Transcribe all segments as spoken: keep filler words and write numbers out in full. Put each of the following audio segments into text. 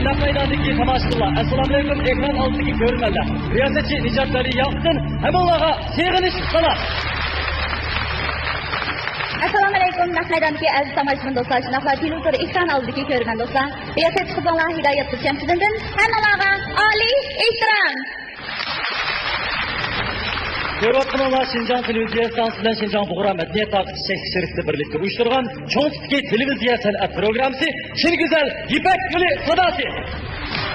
نەق مەيداندىكى تاماشىبىنلار، ئەسسالامۇئەلەيكۇم، ئېكران ئالدىدىكى كۆرۈرمەنلەر. رىياسەتچى نىجات ۋەلى ياقۇپتىن ھەممىڭلارغا سېغىنىش سالام. ئەسسالامۇئەلەيكۇم، نەق مەيداندىكى ئەزىز تاماشىبىن دوستلار، شۇنداقلا تېلېۋىزور ئېكران ئالدىدىكى كۆرۈرمەن دوستلار. رىياسەتچى قىزىڭلار ھىدايەتقۇل شەمشىدىندىن ھەممىڭلارغا ئالىي ئېھتىرام. كۆرۈۋاتقىنىڭلار شىنجاڭ تېلېۋىزىيە ئىستانسىسى بىلەن شىنجاڭ بۇغرا مەدەنىيەت تارقىتىش شىركىتى بىرلىكتە ئۇيۇشتۇرغان چوڭ تىپتىكى تېلېۋىزىيە سەنئەت پروگراممىسى چىن گۈزەل يىپەك يولى ساداسى.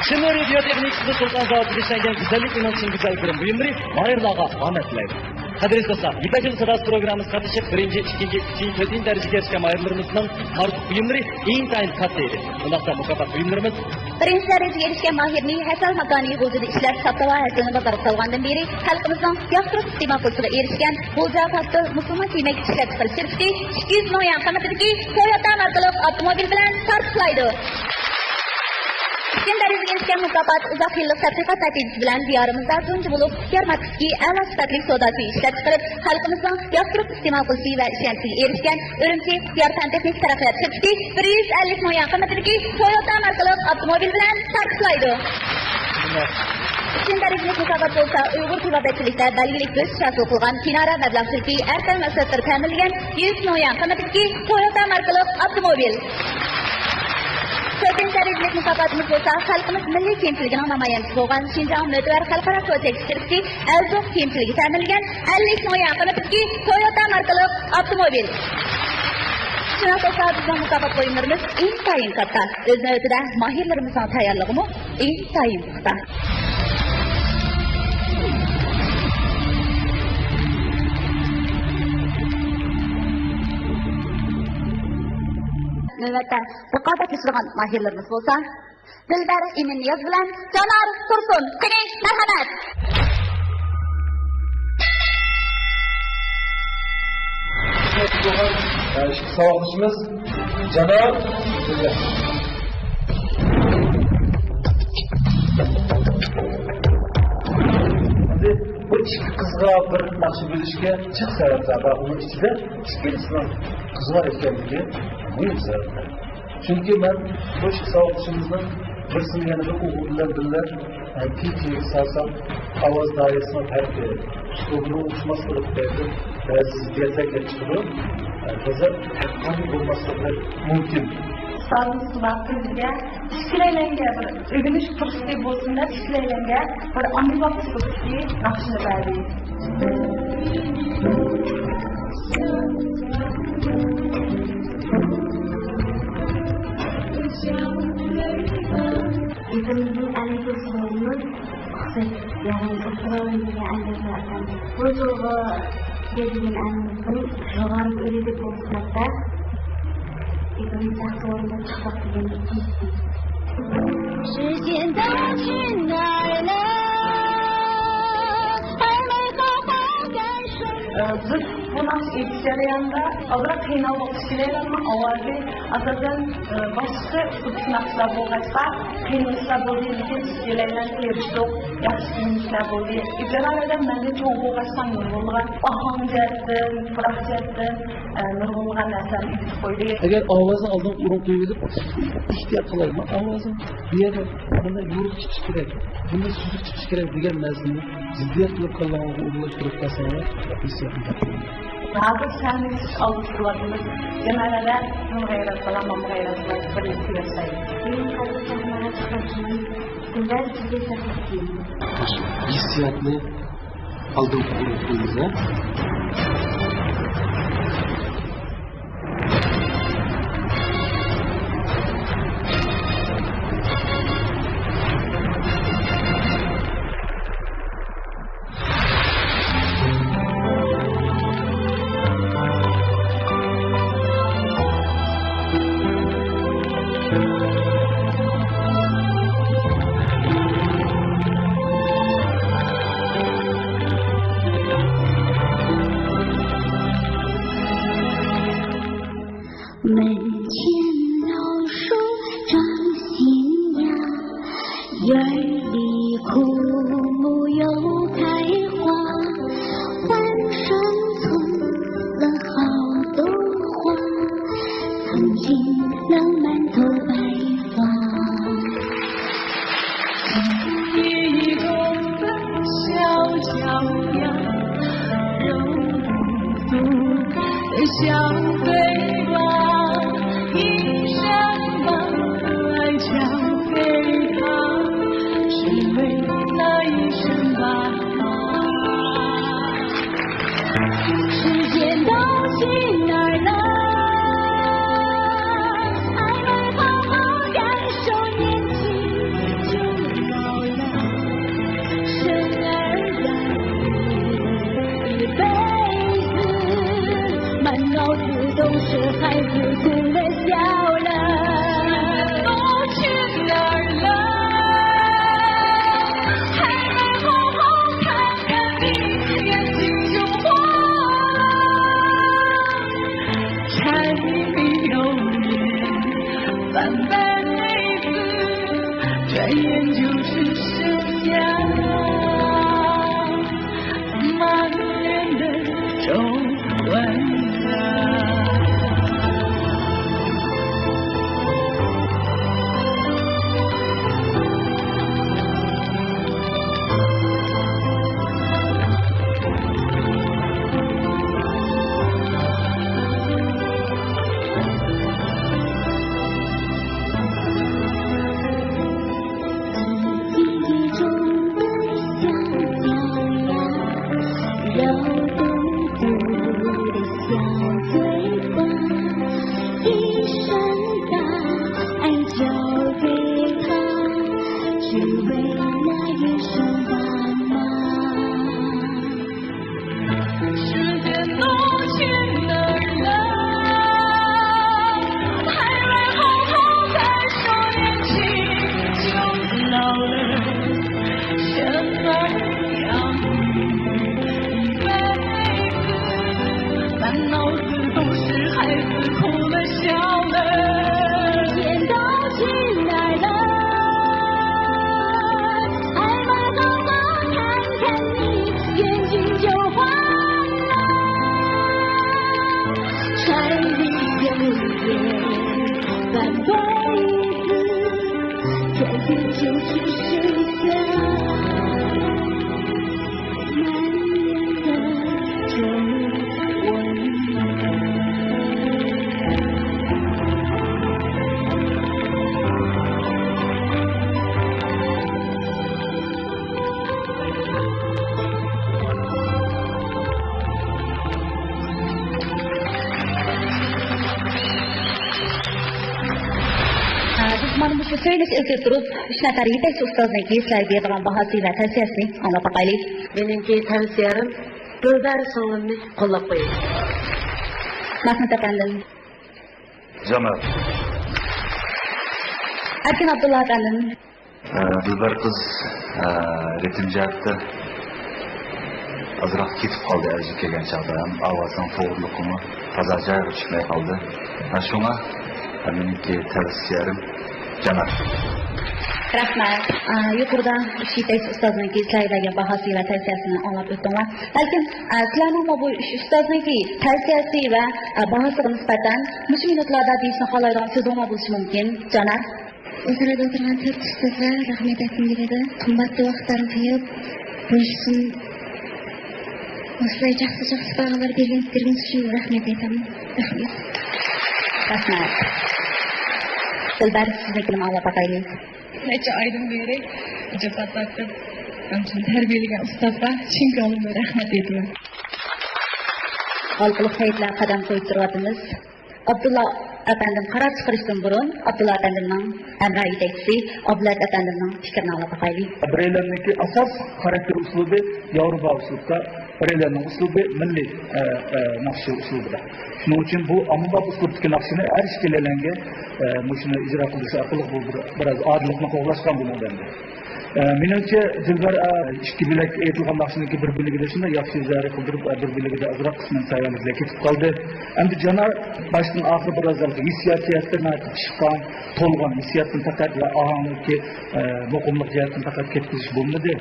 چىن رادىيو تېخنىكىسىدا سۇلتان زاۋۇتىدا ئىشلەنگەن گۈزەللىك ئۇينىڭ چىن گۈزەل گىرىم بۇيۇملىرى ماھىرلارغا ئامەت تىلەيدۇ. قەدىرلىك دوستلار، يىپەك يولى ساداسى پروگراممىسىغا قاتنىشىپ، بىرىنچى، ئىككىنچى، ئۈچىنچى، تۆتىنچى دەرىجىگە ئېرىشكەن ماھىرلىرىمىزنىڭ تارتۇق بۇيۇملىرى ئىنتايىن كاتتا ئىدى. بۇنداقتا مۇكاپات بۇيۇملىرىمىز. بىرىنچى دەرىجىگە ئېرىشكەن ماھىرنى ھەسەل ماكانى غۇلجىدا ئىشلەپ، ساپ تاۋار ھەسىلىنى بازارغا سالغاندىن بېرى خەلقىمىزنىڭ ياقتۇرۇپ ئىستېمال قىلىشىغا ئېرىشكەن غۇلجا پاكتىل مۇسۇلمان كىيمەك ئىشلەپچىقىرىش شىركىتى ئىككى يۈز مىڭ يۈەن قىممىتىدىكى تويوتا ماركىلىق ئاپتوموبىل بىلەن تارتۇقلايدۇ. ئىككىنچى دەرىجىگە ئېرىشكەن مۇكاپات ئۇزاق يىللىق تەتقىقات نەتىجىسى بىلەن دىيارىمىزدا تۇنجى بولۇپ يارماكتىكى ئەلا سۈپەتلىك سودا سۈيى ئىشلەپچىقىرىپ، خەلقىمىزنىڭ ياقتۇرۇپ ئىستېمال قىلىشى ۋە ئىشەنچىگە ئېرىشكەن ئۈرۈمچى يار پەن تېخنىكا تەرەققىيات شىركىتى بىر يۈز ئەللىك مىڭ يۈەن قىممىتىدىكى تويوتا ماركىلىق ئاپتوموبىل بىلەن تارتۇقلايدۇ. ئۈچىنچى دەرىجىلىك مۇكاپات بولسا ئۇيغۇر تېبابەتچىلىكتە بەلگىلىك بۆسۈش ھاسىل قىلغان كىنارە مەبلەغچىلىكى ئەرسان مەسئۇللار تەمىنلىگەن يۈز مىڭ يۈەن قىممىتىدىكى تويوتا ماركىلىق ئاپتوموبىل. تۆتىنچى دەرىجىلىك مۇكاپاتىمىز بولسا خەلقىمىز مىللىي كىيىمچىلىكىنىڭ نامايەندىسى بولغان شىنجاڭ مۆتىۋەر خەلقئارا كوچەكچى شىركىتى ئەلزوق كىيىمچىلىكى تەمىنلىگەن ئەللىك مىڭ يۈەن قىممىتىدىكى تويوتا ماركىلىق ئاپتوموبىل. شۇنداق دوستلار، بىزنىڭ مۇكاپات بۇيۇملىرىمىز ئىنتايىن كاتتا. ئۆز نۆۋىتىدە ماھىرلىرىمىزنىڭ تەييارلىقىمۇ ئىنتايىن پۇختا. نۆۋەتتە رىقابەتلىشىدىغان ماھىرلىرىمىز بولسا دىلبەر ئىمىننىياز بىلەن جانار تۇرسۇن. قېنى، مەرھەمەت! ساۋاقدىشىمىز جانار. ئەمدى بۇ ئىككى قىزغا بىر ناخشا بۆلۈشكە جىق سەۋەبلەر بار. ئۇنىڭ ئىچىدە ئىككىلىسىنىڭ قىزلار ئىكەنلىكى مۇھىم سەۋەبلەر. چۈنكى مەن بۇ ئىككى ساۋاقدىشىمىزنىڭ بىرسىنى يەنە بىر ئوغۇل بىلەن بىللە، ئە، كىچىك سالسام، ئاۋاز دائىرىسىنىڭ پەرقى، ئۇسلۇبىنىڭ ئۇقۇشماسلىقى تۈپەيلىدىن بەزى زىددىيەتلەر كېلىپ چىقىدۇ. ئە، بەزىدە ھەققانىي بولماسلىقى مۇمكىن. ئۇستازىمىز شۇنداق بىزگە ئىككىلەيلەنگە بىر ئۆگىنىش پۇرسىتى بولسۇن دەپ، ئىككىلەيلەنگە بىر ئاممىباب ئۇسلۇبتىكى ناخشىنى بەردى. يېزىمىزنىڭ ئەللىك يىل سالونىمىز ئۇخسايدۇ. يەنى ئۇستىلارنىڭ ئەللىك يىل ئەسەم. بۇ جىلغا بېرىلگەن ئەلىمىزنىڭ جۇغان ئېلى دەپ ئوخشىماقتا. يېزىمىز تەختى ئورنىدا چىقساق دېگەن ئىككىنچىسى. بىز بۇ ناخشا ئېيتىش جەريانىدا ئازراق قىينالدۇق، ئىككىلەيلەننىڭ ئاۋازى ئاساسەن، ئى، باشقىچە ئۇسلۇبتىكى ناخشىلار بولغاچقا قىينىلىشلار بولدى، لېكىن ئىككىلەيلەن تىرىشتۇق، ياخشى ئۆگىنىشلەر بولدى. ئىبتىدائىيلەردە مەندە چوڭ بولغاچقا نۇرغۇنلىغان ئاھاڭ جەھەتتىن، پۇراق جەھەتتىن، ئى، نۇرغۇنلىغان نەرسىلەرنى ئۆگىتىپ قويدى. ئەگەر ئاۋازنى ئالدىنقى ئورۇنغا قويۇۋېلىپ ئېھتىيات قىلايمەن، ئاۋازىم بۇ يەردە مانا يورۇق چىقىشى كېرەك، بۇندا سۈزۈك چىقىشى كېرەك دېگەن نەرسىنى زىددىيەت قىلىپ كاللاڭلارغا ئورۇنلاشتۇرۇپ قالساڭلار، ھېسسىياتنى تاپىمەن. ھازىر سەھنىگە چىقىش ئالدىدا تۇرۇۋاتىمىز. جەمەلەردە مۇنغا ياراتقان، ماڭغا ياراتقان بىرلىكتە ياشايلى. بۈگۈن قەدىر سەھنىگە چىققان كېيىن دىلبەر سىزگە سەھنىگە كېلىڭ. مۇشۇ ھېسسىياتنى ئالدىنقى ئورۇنغا قويىمىز، ھە؟ 想飞吧，一生吧，爱想飞吧，只为那一生吧。时间都去哪儿了？还没好好感受年轻就老了。生儿养女一辈子，满脑子都是孩子哭了笑了。都去哪儿了？还没好好看看你，眼睛就花了。柴米油盐半辈子，转眼就只剩下满脸的皱纹了。时间都去哪儿了？还没好好感受年轻就老了。生儿养女一辈子，满脑子都是孩子哭了笑了。时间都去哪儿了？还没好好看看你，眼睛就花了。柴米油盐半辈子，转眼就只剩下满脸的皱纹。بىز مانا مۇشۇ سۆيۈنۈشنى ئىلگىرى تۇرۇپ، ئۈچ نەپەر يېتەكچى ئۇستازنىڭكى سىلەرگە بېرىدىغان باھاسى ۋە تەۋسىيەسىنى ئاڭلاپ باقايلى. مېنىڭكى تەۋسىيەم، دىلبەر سىڭلىمنى قوللاپ قويۇڭ. مەھمۇت ئەپەندىم. جاناب. ئەركىن ئابدۇللا ئەپەندىم. ئە، دىلبەر قىز، ئە، رىتىم جەھەتتە ئازراق كېتىپ قالدى، ئەرزىگە كەلگەن چاغدا ھەم ئاۋازىنىڭ توغرىلىقىمۇ تازا جايىغا چۈشمەي قالدى. ھە، شۇڭا، ھە، مېنىڭكى تەۋسىيەم جاناب. رەھمەت. ئە، يۇقىرىدا ئۈچ يېتەكچى ئۇستازنىڭكى سىلەرگە بەرگەن باھاسى ۋە تەۋسىيەسىنى ئاڭلاپ ئۆتتۈڭلار. بەلكىم، ئە، سىلەرنىڭمۇ بۇ ئۈچ ئۇستازنىڭكى تەۋسىيەسى ۋە، ئە، باھاسىغا نىسبەتەن مۇشۇ مىنۇتلاردا دېيىشنى خالايدىغان سۆزۈڭلار بولۇشى مۇمكىن، جاناب. ھۇزۇرىدا ئولتۇرغان تۆت ئۇستازلار رەھمەت ئېيتقۇم كېلىدۇ. قىممەتلىك ۋاقىتلارنى قويۇپ، بۇ ئىشنى ئاسلاي جاقسى جاقسى باھالار بەرگەن ئۈچۈن رەھمەت ئېيتىمەن. رەھمەت. رەھمەت. دىلبەر، سىزنىڭكىنىمۇ ئاڭلاپ باقايلى. نەچچە ئايدىن بېرى جاپا تارتىپ، مەن ئۈچۈن تەربىيەلىگەن ئۇستازغا چىن كۆڭلۈمدىن رەھمەت ئېيتىمەن. ھالقىلىق سەيىتلەر قەدەم قويۇپ تۇرۇۋاتىمىز. ئابدۇللا ئەپەندىم قارار چىقىرىشتىن بۇرۇن، ئابدۇللا ئەپەندىمنىڭ ھەمراھ يېتەكچىسى ئابلەت ئەپەندىمنىڭ پىكرىنى ئاڭلاپ باقايلى. بىرەيلەننىڭكى ئاساس خاراكتېر ئۇسلۇبى ياۋروپا ئۇسلۇبىدا، بىرەيلەننىڭ ئۇسلۇبى مىللىي، ئە، ئە، ناخشا ئۇسلۇبىدا. شۇنىڭ ئۈچۈن بۇ ئاممىباب ئۇسلۇبتىكى ناخشىنى ھەر ئىككىلەنگە، ئە، مۇشۇنى ئىجرا قىلدۇرۇش ئارقىلىق بۇ بىر، بىراز ئادىللىقنى قوغلاشقان بۇنىڭدا ئەمدى. ئە، مېنىڭچە، دىلبەر، ئە، ئىككى بۆلەك ئېيتىلغان ناخشىنىڭكى بىر بۆلىكىدە شۇنداق ياخشى ئىجرا قىلدۇرۇپ، ئە، بىر بۆلىكىدە ئازراق قىسمەن ساياھەتلەر كېتىپ قالدى. ئەمدى جانار باشتىن ئاخىر بىراز ھېسسىيات جەھەتتە ناھايىتى پىشقان، تولغان ھېسسىياتتىن پەقەت ۋە ئاھاڭدىكى، ئە، مۇقىملىق جەھەتتىن پەقەت كەتكۈزۈش بولمىدى.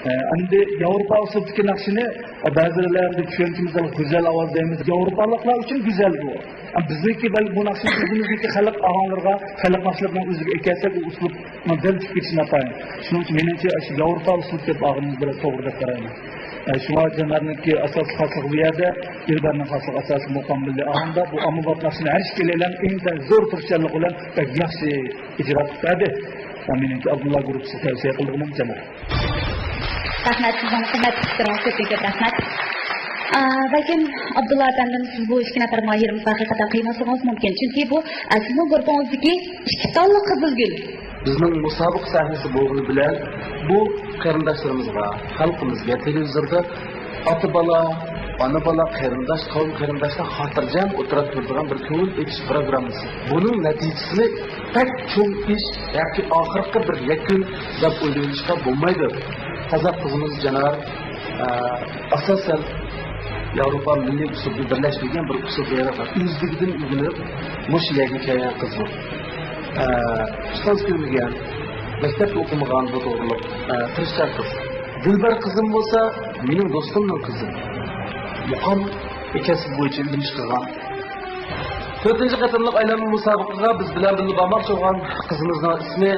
ئە، ئەمدى ياۋروپا ئۇسلۇبىدىكى ناخشىنى، ئە، بەزىلەر ئەمدى چۈشەنچىمىزدە گۈزەل ئاۋاز دەيمىز. ياۋروپالىقلار ئۈچۈن گۈزەل بۇ. ئەمما بىزنىڭكى بەلكى بۇ ناخشىنى ئۆزىمىزنىڭكى خەلق ئاھاڭلىرىغا، خەلق ناخشىلىرىنىڭ ئۆزىگە ئەكەلسەك، ئۇ ئۇسلۇب دەم چۈشۈپ كېتىشى ناتايىن. شۇنىڭ ئۈچۈن مېنىڭچە، شۇ ياۋروپا ئۇسلۇب دەپ ئالغىنىمىز بىراز توغرا دەپ قارايمەن. ئە، شۇڭا جانارنىڭكى ئاساسلىق خاسلىقى بۇ يەردە، دىلبەرنىڭ خاسلىق ئاساسى مۇقام مىللىي ئاھاڭدا بۇ ئاممىباب ناخشىنى ھەر ئىككىلەيلەن ئىنتايىن زور تىرىشچانلىق بىلەن بەك ياخشى ئىجرا قىلىپ بەردى. ۋە مېنىڭكى ئابدۇللا گۇرۇپپىسىغا تەۋسىيە قىلىدىغىنىم جانار. رەھمەت، سىزنىڭ قىممەتلىك پىكرىڭىز، كۆپتىن كۆپ رەھمەت. ئا، بەلكىم ئابدۇللا ئەپەندىم، سىز بۇ ئىككى نەپەر ماھىرىمىزغا ھەقىقەتەن قىينالسىڭىز مۇمكىن، چۈنكى بۇ، ئا، سىزنىڭ گۇرۇپپىڭىزدىكى ئىككى تاللا قىزىل گۈل. بىزنىڭ مۇسابىقە سەھنىسى بولغىنى بىلەن بۇ قېرىنداشلىرىمىزغا، خەلقىمىزگە، تېلېۋىزوردا ئاتا-بالا، ئانا-بالا، قېرىنداش، قەۋم-قېرىنداشلار خاتىرجەم ئولتۇرۇپ تۇرىدىغان بىر كۆڭۈل ئېچىش پروگراممىسى. بۇنىڭ نەتىجىسىنى بەك چوڭ ئىش ياكى ئاخىرقى بىر يەكۈن دەپ ئويلىۋېلىشقا بولمايدۇ. قازاق قىزىمىز جانار، ئە، ئاساسەن ياۋروپا مىللىي ئۇسلۇبىنى بىرلەشتۈرگەن بىر ئۇسلۇبنى ياراتقان، ئۆزلۈكىدىن ئۆگىنىپ مۇشۇ يەرگە كەلگەن قىز بۇ. ئە، ئۇستاز كۆرمىگەن، مەكتەپتە ئوقۇمىغان بۇ توغرىلىق، ئە، تىرىشچان قىز. دىلبەر قىزىم بولسا مېنىڭ دوستۇمنىڭ قىزى. مۇقام كەسپى بويىچە ئۆگىنىش قىلغان. تۆتىنچى قېتىملىق ئايلانما مۇسابىقىگە بىز بىلەن بىللە بارماقچى بولغان قىزىمىزنىڭ ئىسمى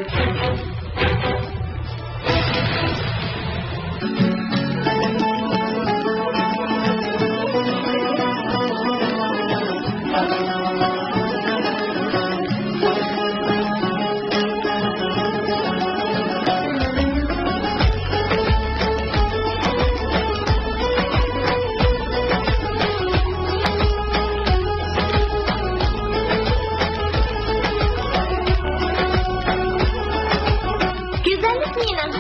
گۈزەللىك مېنىڭ،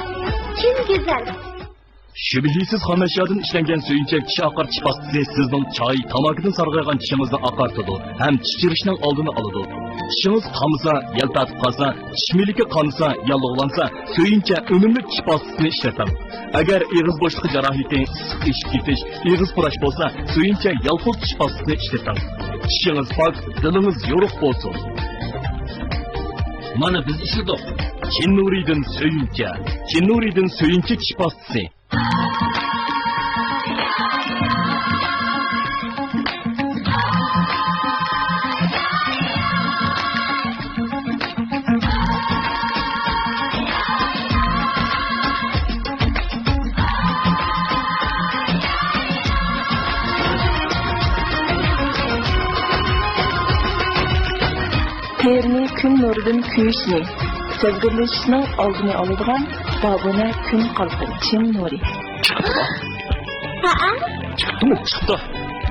چىن گۈزەل. شۈبھىسىز خام ئەشيادىن ئىشلەنگەن سۆيۈنچەك چىش ئاقارتىش پاستىسى سىزنىڭ چاي، تاماكىدىن سارغايغان چىشىڭىزنى ئاقارتىدۇ ھەم چىچىرىشنىڭ ئالدىنى ئالىدۇ. چىشىڭىز قانىسا، يەل تارتىپ قالسا، چىش مىلىكى قانىسا، ياللۇغلانسا، سۆيۈنچە ئۈنۈملۈك چىش پاستىسىنى ئىشلىتىڭ. ئەگەر ئېغىز بوشلۇقى جاراھىتى، ئىسسىق ئېشىپ كېتىش، ئېغىز پۇراش بولسا، سۆيۈنچە يالپۇز چىش پاستىسىنى ئىشلىتىڭ. چىشىڭىز پاك، دىلىڭىز يورۇق بولسۇن. مانا بىز ئىشلىدۇق. چىن نۇرىدىن سۆيۈنچە. چىن نۇرىدىن سۆيۈنچە چىش پاستىسى. تېرىنى كۈن نۇرىدىن كۆيۈشنى، سەزگۈرلىشىشنىڭ ئالدىنى ئالىدىغان بابۇنە كۈن قالقىن چىن نۇرى. چىقىپتۇ. ھەئە؟ چىقىپتۇمۇ؟ چىقىپتۇ.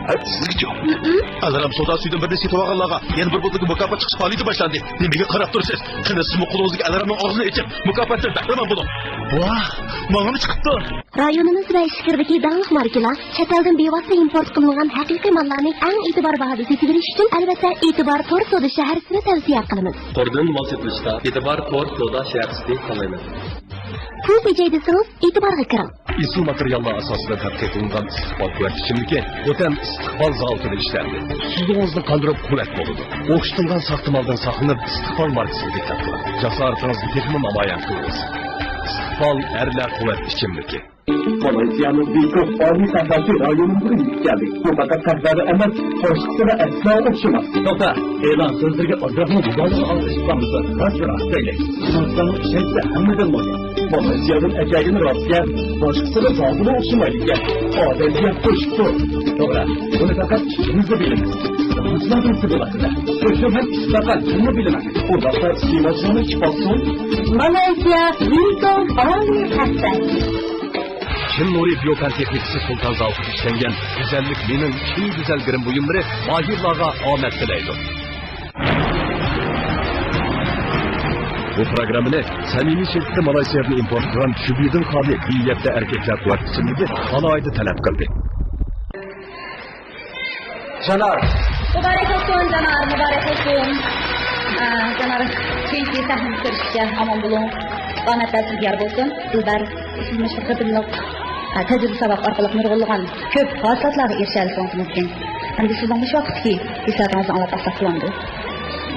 ھە، سىزگىچۇ؟ ھىم. ئالارام سودا سۈيىدىن بىرنى سېتىۋالغانلارغا يەنە بىر بۇلتۇركى مۇكاپات چىقىش پائالىيىتى باشلاندى. نېمىگە قاراپ تۇرىسىز؟ قېنى، سىزمۇ قولىڭىزدىكى ئالارامنىڭ ئاغزىنى ئېچىپ، مۇكاپاتتىن بەھرىمەن بولۇڭ. ۋاھ، ماڭىمۇ چىقىپتۇ. رايونىمىز ۋە ئىچكىرىدىكى داڭلىق ماركىلار، چەت ئەلدىن بىۋاسىتە ئىمپورت قىلىنغان ھەقىقىي ماللارنى ئەڭ ئېتىبار باھادا سېتىۋېلىش ئۈچۈن، ئەلۋەتتە، ئېتىبار تور سودا شەھەرچىسىنى تەۋسىيە قىلىمىز. توردىن مال سېتىۋېلىشتا ئېتىبار تور سودا شەھەرچىسىنى تاللايمەن. پۇل تېجەي دېسىڭىز، ئېتىبارغا كىرىڭ. ئېسىل ماتېرىياللار ئاساسىدا تەتقىق قىلىنغان ئىستىقبال قۇۋۋەت ئىچىملىكى خوتەن ئىستىقبال زاۋۇتىدا ئىشلەندى. سۈزۈڭىزنى قاندۇرۇپ قۇۋۋەت بولىدۇ. ئوخشىتىلغان ساختا مالدىن ساقلىنىپ، ئىستىقبال ماركىسىغا دىققەت قىلىڭ. جاسارىتىڭىزنى تېخىمۇ نامايان قىلىڭىز. ئىستىقبال ئەرلەر قۇۋۋەت ئىچىملىكى. مالايسىيانىڭ بېيكوك ئالىي سەھراسى رايونىمىزغا يېتىپ كەلدى. بۇ پەقەت سەھرادا ئەمەس، باشقىسىدا ئەسلا ئوخشىماس. توختا، ئېلان سۆزلىرىگە ئازراقمۇ مۇبالىغە قىلىپ قالمىسا، راستىنى راست دەيلى. ئىشەنمىسەڭ، ئىشەنسە ھەممىدىن مۇھىم. مالايسىيادىن ئەكەلگىنى راستكەن، باشقىسىدا زادىلا ئوخشىمايدىكەن. ئادەمگە قوشۇپتۇ. توغرا، بۇنى پەقەت ئىككىمىزلا بىلىمىز. ئىستېمالچىلاردىن سېتىۋاتىدۇ. شۇ، شۇ، مەن پەقەت شۇنى بىلىمەن. ئۇنداقتا ئىستېمالچىلارنى ئىچىپ باقسۇن. مالايسىيا بېيكوك ئالىي سەھراسى. چىن نۇرى بىيوكان تېخنىكىسى سۇلتان زاۋۇتىدا ئىشلەنگەن گۈزەللىك مېنىڭ چىن گۈزەل گىرىم بۇيۇملىرى ماھىرلارغا ئامەت تىلەيدۇ. بۇ پروگراممىنى سەمىمىي شىركىتى مالايسىيادىن ئىمپورت قىلغان شۈبھىدىن خالىي بى يەتتە ئەركەكلەر قۇۋۋەت ئىچىملىكى ئالاھىدە تەلەپ قىلدى. جانار. مۇبارەك بولسۇن، جانار، مۇبارەك بولسۇن. ئا، جانار، كېيىنكى سەھنىدە كۆرۈشكىچە ئامان بولۇڭ. ئامەتلەر سىزگە يار بولسۇن. دىلبەر، سىز مۇشۇ قېتىملىق، ئا، تەجرىبە ساۋاق ئارقىلىق نۇرغۇنلىغان كۆپ ھاسىلاتلارغا ئېرىشەلىسىڭىز مۇمكىن. ئەمدى سىزنىڭ مۇشۇ ۋاقىتتىكى ھېسسىياتىڭىزنى ئاڭلاپ باقساق قۇۋانىدۇ.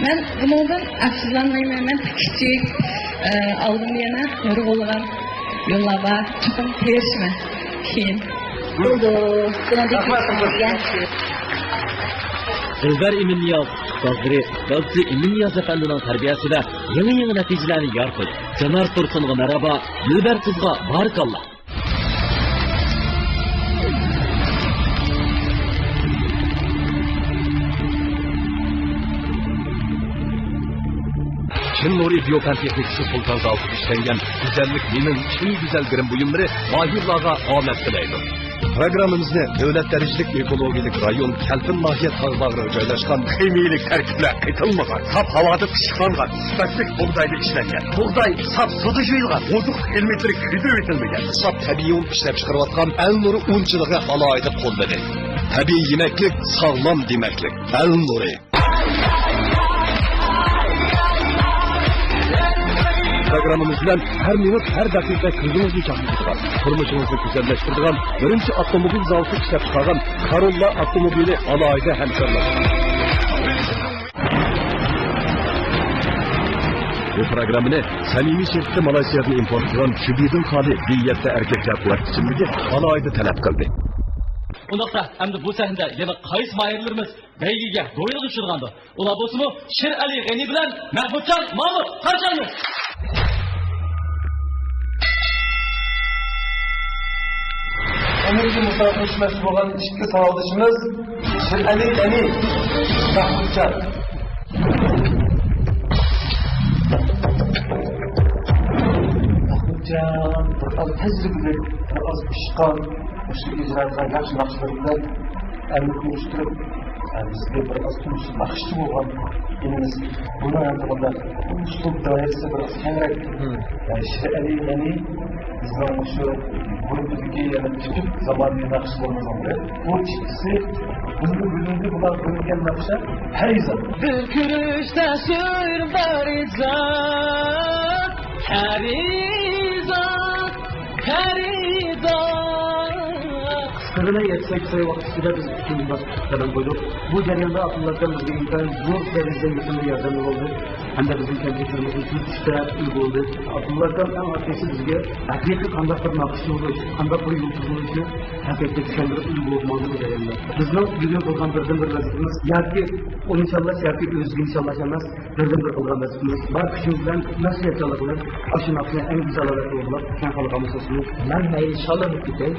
مەن بۇنىڭدىن ئەپسۇسلانمايمەن. مەن كىچىك، ئە، ئالدىمدا يەنە نۇرغۇنلىغان يوللار بار. چوقۇم تىرىشىمەن. كېيىن. بولىدۇ. بۇنىڭدىن كېيىن. دىلبەر ئىمىننىياز ئۇستازلىرى دادىسى ئىمىننىياز ئەپەندىنىڭ تەربىيەسىدە يېڭى-يېڭى نەتىجىلەرنى يارىتىدۇ. جانار تۇرسۇنغا مەرھابا، دىلبەر قىزغا بارىكاللا! چىن نۇرى بىيو پەن تېخنىكىسى سۇلتان زاۋۇتىدا ئىشلەنگەن گۈزەللىك مېنىڭ ئۈچۈن گۈزەل گىرىم بۇيۇملىرى ماھىرلارغا ئامەت تىلەيدۇ. پروگراممىمىزنى دۆلەت دەرىجىلىك ئېكولوگىيەلىك رايون كەلپىن ناھىيە تاغ باغرىغا جايلاشقان خىمىيەلىك تەركىبلەر قېتىلمىغان، ساپ ھاۋادا پىششىقلانغان، سۈپەتلىك بۇغدايدا ئىشلەنگەن، بۇغداي ساپ سۇدا يۇيۇلغان، ئوزۇقلۇق ئېلېمېنتلىرى كۆيدۈرۈۋېتىلمىگەن، ساپ تەبىئىي ئۇن ئىشلەپ چىقىرىۋاتقان ئەل نۇرى ئۇن چىلىغى ئالاھىدە قوللىدى. تەبىئىي يېمەكلىك، ساغلام دېمەكلىك. ئەل نۇرى. پروگراممىمىز بىلەن ھەر مىنۇت، ھەر دەقىقە كۆزىڭىزنى چاقنىتىدىغان، تۇرمۇشىڭىزنى گۈزەللەشتۈرىدىغان بىرىنچى ئاپتوموبىل زاۋۇتى ئىشلەپ چىقارغان كاروللا ئاپتوموبىلى ئالاھىدە ھەمكارلاشقان. بۇ پروگراممىنى سەمىمىي شىركىتى مالايسىيادىن ئىمپورت قىلغان شۈبىدىن خالىي بى يەتتە ئەركەكلەر قۇۋۋەت ئىچىملىكى ئالاھىدە تەلەپ قىلدى. ئۇنداقتا، ئەمدى بۇ سەھنىدە يەنە قايسى ماھىرلىرىمىز بەيگىگە، دوينىغا چۈشىدىغاندۇ؟ ئۇلار بولسىمۇ شىرئەلى غېنى بىلەن مەھمۇتجان مامۇت، قارشى ئالىمىز. ئەمەلىي مۇسابىقىگە چۈشمەكچى بولغان ئىككى ساۋاقدىشىمىز شىرئەلى غېنى، مەھمۇتجان. مەھمۇتجان بىر ئاز تەجرىبىلىك، بىر ئاز پىشقان، مۇشۇ ئىجرا قىلغان ياخشى ناخشىلىرى بىلەن ئەلنى ئۇيۇشتۇرۇپ، بىزگە بىر ئاز تونۇش ناخشىچى بولغان ئىنىمىز بۇنىڭ ھەققىدە ئۇسلۇب دائىرىسى بىر ئاز كەڭرەك. شىرئەلى غېنى بىزنىڭ شۇ گۇرۇپپىدىكى يەنە تىپىك زامانىۋى ناخشىچىلىرىمىزنىڭ بىرى. بۇ ئىككىسى بىزنىڭ بۈگۈنكى بۇلار بۆلگەن ناخشا پەرىزات. بىر كۆرۈشتە سۆيدۈم پەرىزات، پەرىزات، پەرىزات. قىسقىغىنە يەتتە سەككىز ئاي ۋاقىت ئىچىدە بىز ئىككىنچى باسقۇچقا قەدەم قويدۇق. بۇ جەرياندا ئابدۇللا ئاكام بىزگە ئىنتايىن زور دەرىجىدە يېقىن ياردەمدە بولدى. ھەمدە بىزنىڭ كەمچىلىكلىرىمىزنى تۈزىتىشتە ئۈلگە بولدى. ئابدۇللا ئاكام ئەڭ ئاساسىي بىزگە ھەقىقىي قانداق بىر ناخشىچى بولۇش، قانداق بىر يۇلتۇز بولۇشنى ھەقىقىي چۈشەندۈرۈپ ئۈلگە بولۇپ ماڭدى بۇ جەرياندا. بىزنىڭ بۈگۈن قىلغان بىردىنبىر ۋەزىپىمىز ياكى ئۇنى چاللاش ياكى ئۆزىگە نىشانلاش ئەمەس، بىردىنبىر قىلغان ۋەزىپىمىز بار كۈچىمىز بىلەن نەشرىياتچانلىق قىلىپ، ئاشۇ ناخشىنى ئەڭ گۈزەل ھالەتتە ئورۇنلاپ، كەڭ خەلققە مۇسۇلسۇن. مەن مەيلى شاللىنىپ كېتەي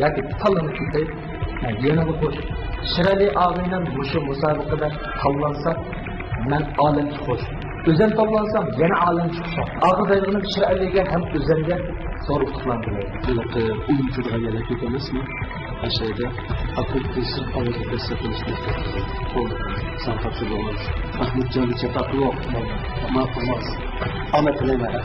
ياكى تاللىنىپ كېتەي، مەن يەنىلا خوش. شىرئەلى ئاغىنەم مۇشۇ مۇسابىقىدە تاللانسا، مەن ئالەمچە خوش. ئۆزۈم تاللانسام، يەنە ئالەمچە خۇشال. ئاخىرى دەيدىغىنىم شىرئەلىگە ھەم ئۆزۈمگە زور ئۇتۇقلارنى تىلەيمەن. بۇنداق ئويۇن كۆرىدىغان يەرلەر كۆپ ئەمەسمۇ؟ ئاشۇ يەردە ئاكتىپ سىرت ئاۋازدا دەسسەپ قىلىش. توغرا. ساڭا تاپشۇرۇپ بولماس. مەھمۇتجاننى چاتاق قىلىۋاق. ماقۇل، ماقۇل. ئامەت تىلەيمەن.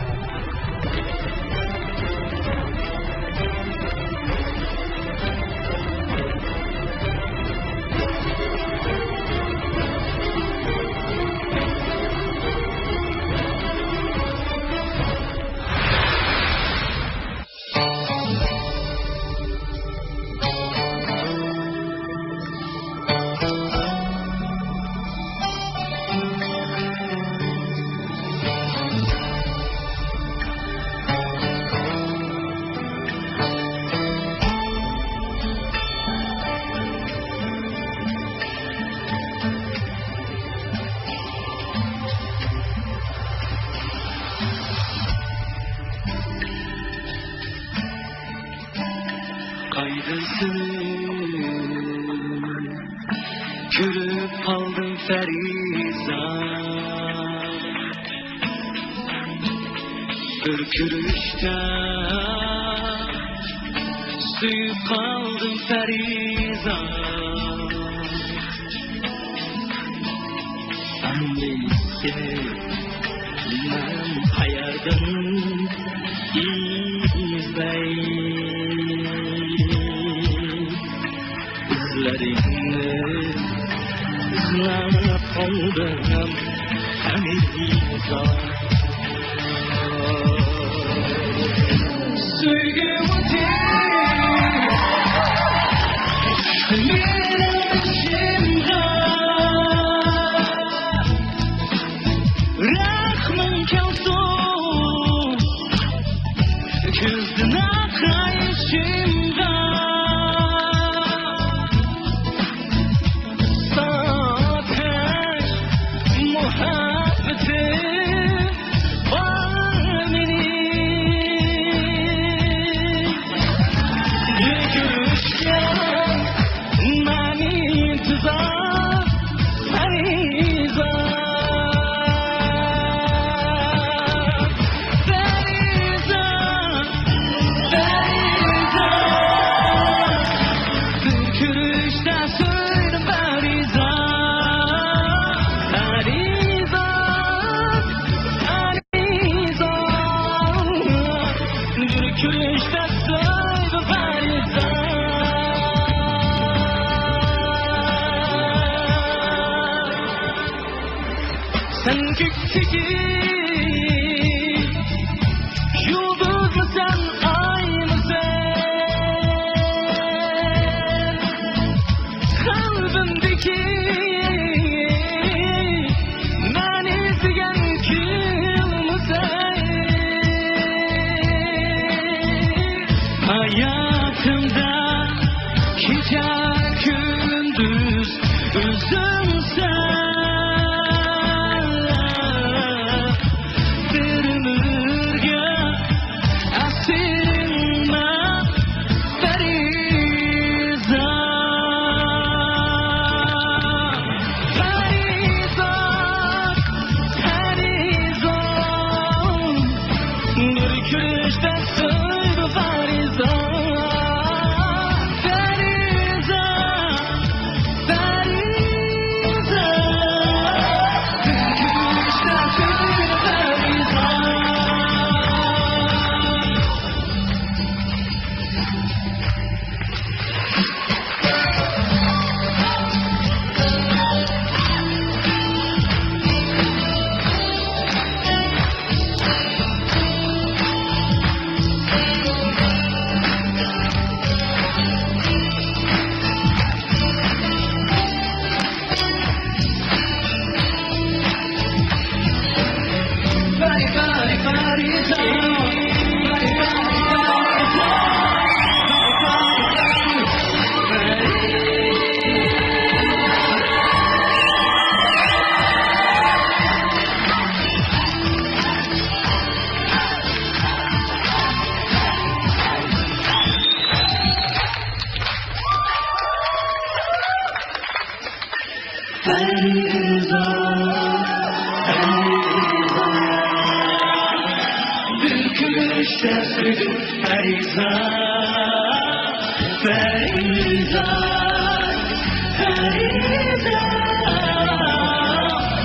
قايغۇسىز كۆرۈپ قالدىم پەرىزات، بىر كۆرۈشتە سۆيۈپ قالدىم پەرىزات. ئەمدى سېنى مەن قەيەردىن ئىزدەي؟ ئىزلىرىڭنى ئىزلەپ قالدىم ھەمىشە. سۆيگۈ ئوتى مېنىڭ ئىچىمدە، رەھمىڭ كەلسۇن كۆزدىن ئاقايىشىمغا. ساڭا تەش مۇھەببىتىم يۇلدۇزمۇ سەن، ئايمۇ سەن، قەلبىمدىكى مەن ئىزدىگەن كۈلمۇ سەن. ھاياتىمدا كېچە كۈندۈز ئۆزۈڭسەن، بىر ئۆمۈرگە ئەسىرىڭمەن پەرىزات. پەرىزات، پەرىزات، بىر كۆرۈشتە سۆيدۈ پەرىزات. پەرىزات، پەرىزات، بىر كۆرۈشتە سۆيدۈ پەرىزات. پەرىزات، پەرىزات،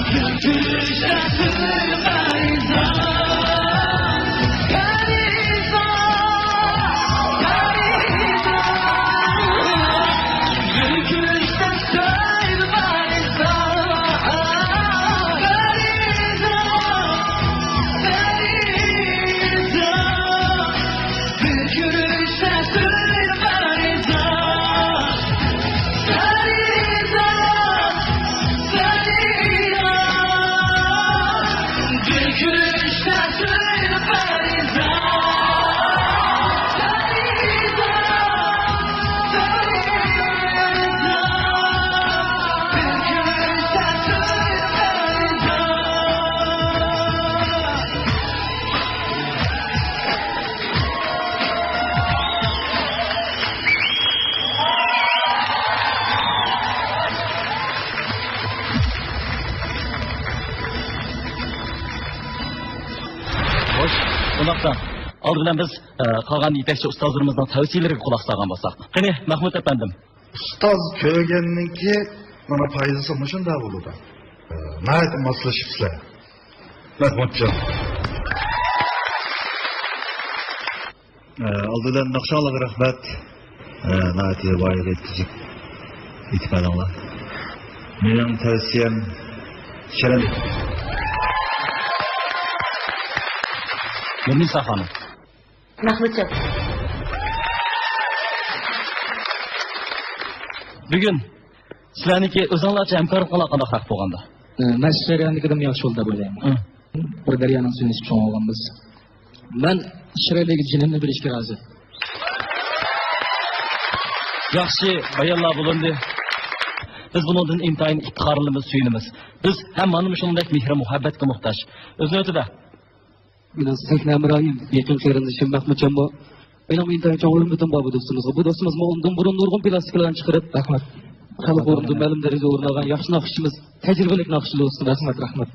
بىر كۆرۈشتە سۆيدۈم پەرىزات، پەرىزات، پەرىزات، بىر كۆرۈشتە سۆيدۈم پەرىزات. خوش، ئۇنداقتا ئالدى بىلەن بىز، ئە، قالغان يېتەكچى ئۇستازلىرىمىزنىڭ تەۋسىيەلىرىگە قۇلاق سالغان بولساق. قېنى، مەھمۇد ئەپەندىم. ئۇستاز كۆرگەننىڭكى مانا پايدىسى مۇشۇنداق بولىدۇ. ئە، ناھايىتى ماسلىشىپسىلەر. مەھمۇدجان. ئە، ئالدى بىلەن ناخشاڭلارغا رەھمەت. ئە، ناھايىتى لايىق يەتكۈزۈپ ئېيتىپ بەردىڭلار. مېنىڭ تەۋسىيەم شېرىن. نۇرنىسا خانىم. مەھمۇدجان. بۈگۈن سىلەرنىڭكى ئۆزۈڭلارچە ھەمكارلىقىڭلار قانداقراق بولغاندا؟ ئە، مەن شېرىننىڭكىدىنمۇ ياخشى بولدى دەپ ئويلايمەن. ھە. بىر دەريانىڭ سۈيىنى ئىچىپ چوڭ بولغان بىز. مەن شېرىنگە جېنىمنى بېرىشكە رازى. ياخشى بايانلار بولۇندى. بىز بۇنىڭدىن ئىنتايىن ئىپتىخارلىنىمىز، سۆيۈنىمىز. بىز ھەم مانا مۇشۇندەك مېھرى مۇھەببەتكە موھتاج. ئۆز نۆۋىتىدە، مېنىڭ سەھنە ھەمراھىم، يېقىن قېرىندىشىم مەھمۇتجانمۇ مېنىڭ ئىنتايىن چوڭ ھۆرمىتىم بار بۇ دوستىمىزغا. بۇ دوستىمىزمۇ ئۇندىن بۇرۇن نۇرغۇن پلاستىكىلارنى چىقىرىپ، رەھمەت، خەلق ئورنىدا مەلۇم دەرىجىدە ئورۇن ئالغان ياخشى ناخشىچىمىز، تەجرىبىلىك ناخشىچى دوستىمىز. رەھمەت، رەھمەت.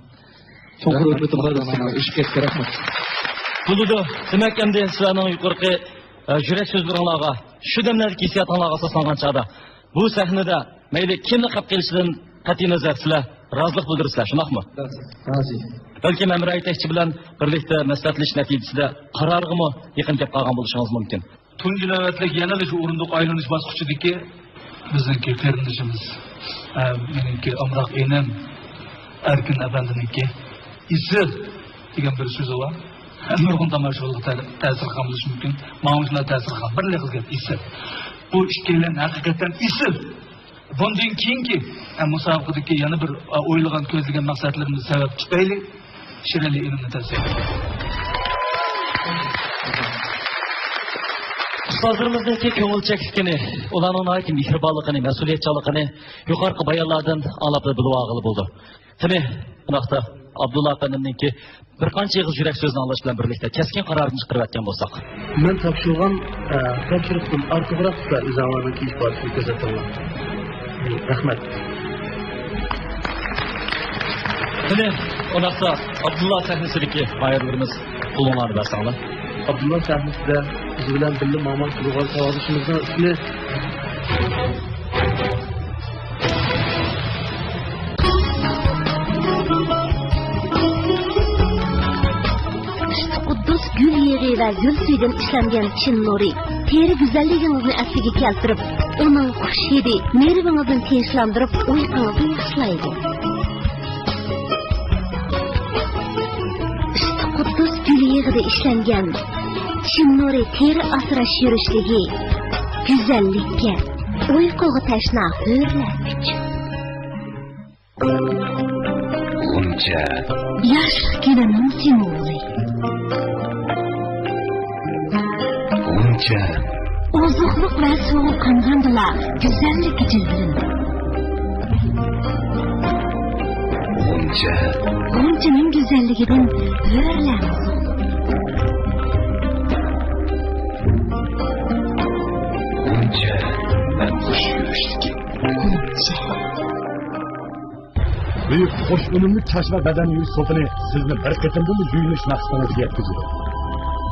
چوڭقۇر ھۆرمىتىم بار دوستۇمغا، ئۆسۈپ كەتكەن. رەھمەت. بولىدۇ. دېمەك، ئەمدى سىلەرنىڭ يۇقىرىقى، ئە، يۈرەك سۆزلىرىڭلارغا، شۇ دەملەردىكى ھېسسىياتىڭلارغا ئاساسلانغان چاغدا، بۇ سەھنىدە مەيلى كىمنى قاپ قېلىشىدىن قەتئىينەزەر، سىلەر رازىلىق بىلدۈرىسىلەر، شۇنداقمۇ؟ رازى. بەلكىم ھەمراھ يېتەكچى بىلەن بىرلىكتە مەسلىھەتلىشىش نەتىجىسىدە قارارغىمۇ يېقىن كەپ قالغان بولۇشىڭىز مۇمكىن. تۇنجى نۆۋەتلىك يەنىلا شۇ ئورۇندۇق ئايلىنىش باسقۇچىدىكى بىزنىڭكى قېرىندىشىمىز، ھە، مېنىڭكى ئامراق ئىنىم ئەركىن ئەپەندىنىڭكى ئېسىل دېگەن بىر سۆزى بار. نۇرغۇن تاماشىبىنلارغا تە-، تەسىر قىلغان بولۇشى مۇمكىن. ماڭا شۇنداق تەسىر قىلغان. بىر ئېغىز گەپ ئېسىل. بۇ ئىككىيلەن ھەقىقەتەن ئېسىل. بۇندىن كېيىنكى، ئە، مۇسابىقىدىكى يەنە بىر، ئە، ئويلىغان، كۆزلىگەن مەقسەتلىرىمىز سەۋەب تۈپەيلى شىرئەلى ئىنىمنى تەۋسىيە قىلىمەن. ئۇستازلىرىمىزنىڭكى كۆڭۈلچەكلىكىنى، ئۇلارنىڭ ناھايىتى مېھرىبانلىقىنى، مەسئۇلىيەتچانلىقىنى يۇقىرىقى بايانلاردىن ئاڭلاپلا بىلىۋالغىلى بولىدۇ. قېنى، بۇنداقتا ئابدۇللا ئەپەندىمنىڭكى بىر قانچە ئېغىز يۈرەك سۆزىنى ئاڭلاش بىلەن بىرلىكتە كەسكىن قارارىمىزنى چىقىرىۋەتكەن بولساق. مەن تاپشۇرغان، ئە، تاپشۇرۇقتىن ئارتۇقراق ئىزاھلارنىڭ كېيىش ئىپادىسىنى كۆرسەتتىڭلار. رەھمەت. قېنى، ئۇنداقتا ئابدۇللا سەھنىسىدىكى ماھىرلىرىمىز قولۇڭلارنى بەرسەڭلار. ئابدۇللا سەھنىسىدە بىز بىلەن بىللە ماڭماقچى بولغان ساۋاقدىشىمىزنىڭ ئىسمى ئۈستى قۇددۇس گۈل يېغى ۋە گۈل سۈيىدىن ئىشلەنگەن چىن نۇرى تېرە گۈزەللىكىڭىزنى ئەسلىگە كەلتۈرۈپ، ئۇنىڭ خۇش ھىدى نېرۋىڭىزنى تىنچلاندۇرۇپ، ئۇيقۇڭىزنى ياخشىلايدۇ. ئۈستى قۇددۇس گۈل يېغىدا ئىشلەنگەن چىن نۇرى تېرە ئاسراش يۈرۈشلۈكى، گۈزەللىككە، ئۇيقۇغا تەشنا ھۆرلەر ئۈچۈن. غۇنچە. ياشلىق گۈلىنىڭ سىمۋولى. غۇنچە. ئوزۇقلۇق ۋە سۇغا قانغاندىلا گۈزەللىككە جىلۋىلىنىدۇ. غۇنچە. غۇنچىنىڭ گۈزەللىكىدىن ھۆرلەڭ. غۇنچە. مەن خۇش يۈرۈشلۈكى. غۇنچە. بۈيۈك خوش ئۈنۈملۈك چاچ ۋە بەدەن يۇيۇش سوپىنى سىزنى بىر قېتىمدىلا يۇيۇنۇش مەقسىتىڭىزگە يەتكۈزىدۇ.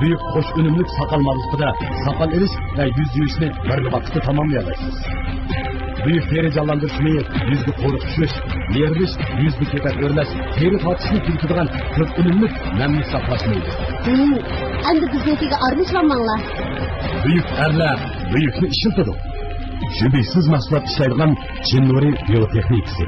بۈيۈك خوش ئۈنۈملۈك ساقال ماللىقىدا ساقال ئېلىش ۋە يۈز يۇيۇشنى بىرلا ۋاقىتتا تاماملىيالايسىز. بۈيۈك تېرە جانلاندۇرۇش مېيى يۈزگە قورۇق چۈشۈش، نېرىلىش، يۈزدە كېپەك ئۆرلەش، تېرە تارتىشنى تېزلىتىدىغان كۆپ ئۈنۈملۈك نەملىك ساقلاش مېيى. ھىم، ئەمدى بىزنىڭكىگە ئارىلىشىۋالماڭلار. بۈيۈك ئەرلەر بۈيۈكنى ئىشلىتىدۇ. شۈبھىسىز مەھسۇلات ئىشلەيدىغان چىن نۇرى بىيوتېخنىكىسى.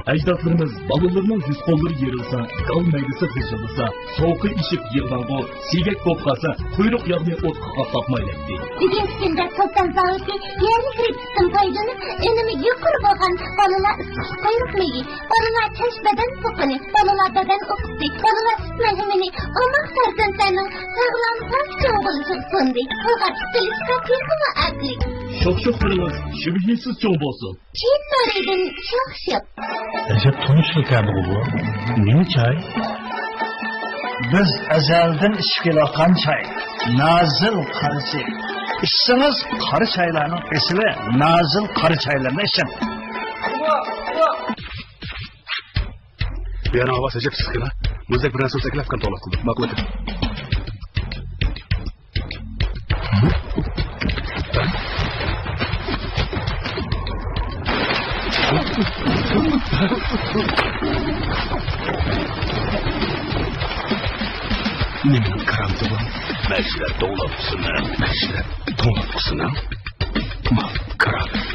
ئەجدادلىرىمىز بالىلىرىنىڭ يۈز-قوللىرى يېرىلسا، گال مەيدىسى غىژىلدىسا، سوغۇقى ئېشىپ يىغلاڭغۇ، سىيگەك بولۇپ قالسا، قۇيرۇق ياغنى ئوتقا قاقلاپ مايلايتتى. بۈگۈنكى كۈندە سۇلتان زاۋۇتى يەرلىك رېتسېپتىن پايدىلىنىپ، ئۈنۈمى يۇقىرى بولغان بالىلار ئىسسىق قۇيرۇق مېيى، بالىلار چاچ بەدەن سوپىنى، بالىلار بەدەن ئوقۇتى، بالىلار سۈت مەلھىمىنى ئوماق پەرزەنتلەرنىڭ ساغلام، پاك چوڭ بولۇشىغا سۇندى. قولغا تۇتۇلۇشقا تېخىمۇ ئەپلىك. شوخ-شوخ قىلىڭىز، شۈبھىسىز چوڭ بولسۇن. چىن نۇرىدىن شوخ-شوخ. ئەجەب تونۇشلۇق ئىكەن بۇ. نېمە چاي؟ بىز ئەزەلدىن ئىچىپ كېلىۋاتقان چاي. نازىل قارا چاي. ئىچسىڭىز، قارا چايلارنىڭ ئېسىلى نازىل قارا چايلىرىنى ئىچىڭ. بۇ يەرنىڭ ھاۋاسى ئەجەب ئىسسىق ئىكەن ھە. مۇزدەك بىر نەرسە بولسا ئەكېلىپ قىلىپ توڭلاپ قىلدۇق. ماقۇل ئاكا. نېمىنىڭ كارامىتى بۇ؟ مەشرەپ توڭلاتقۇسىنىڭ، مەشرەپ توڭلاتقۇسىنىڭ. ما، كارامەت.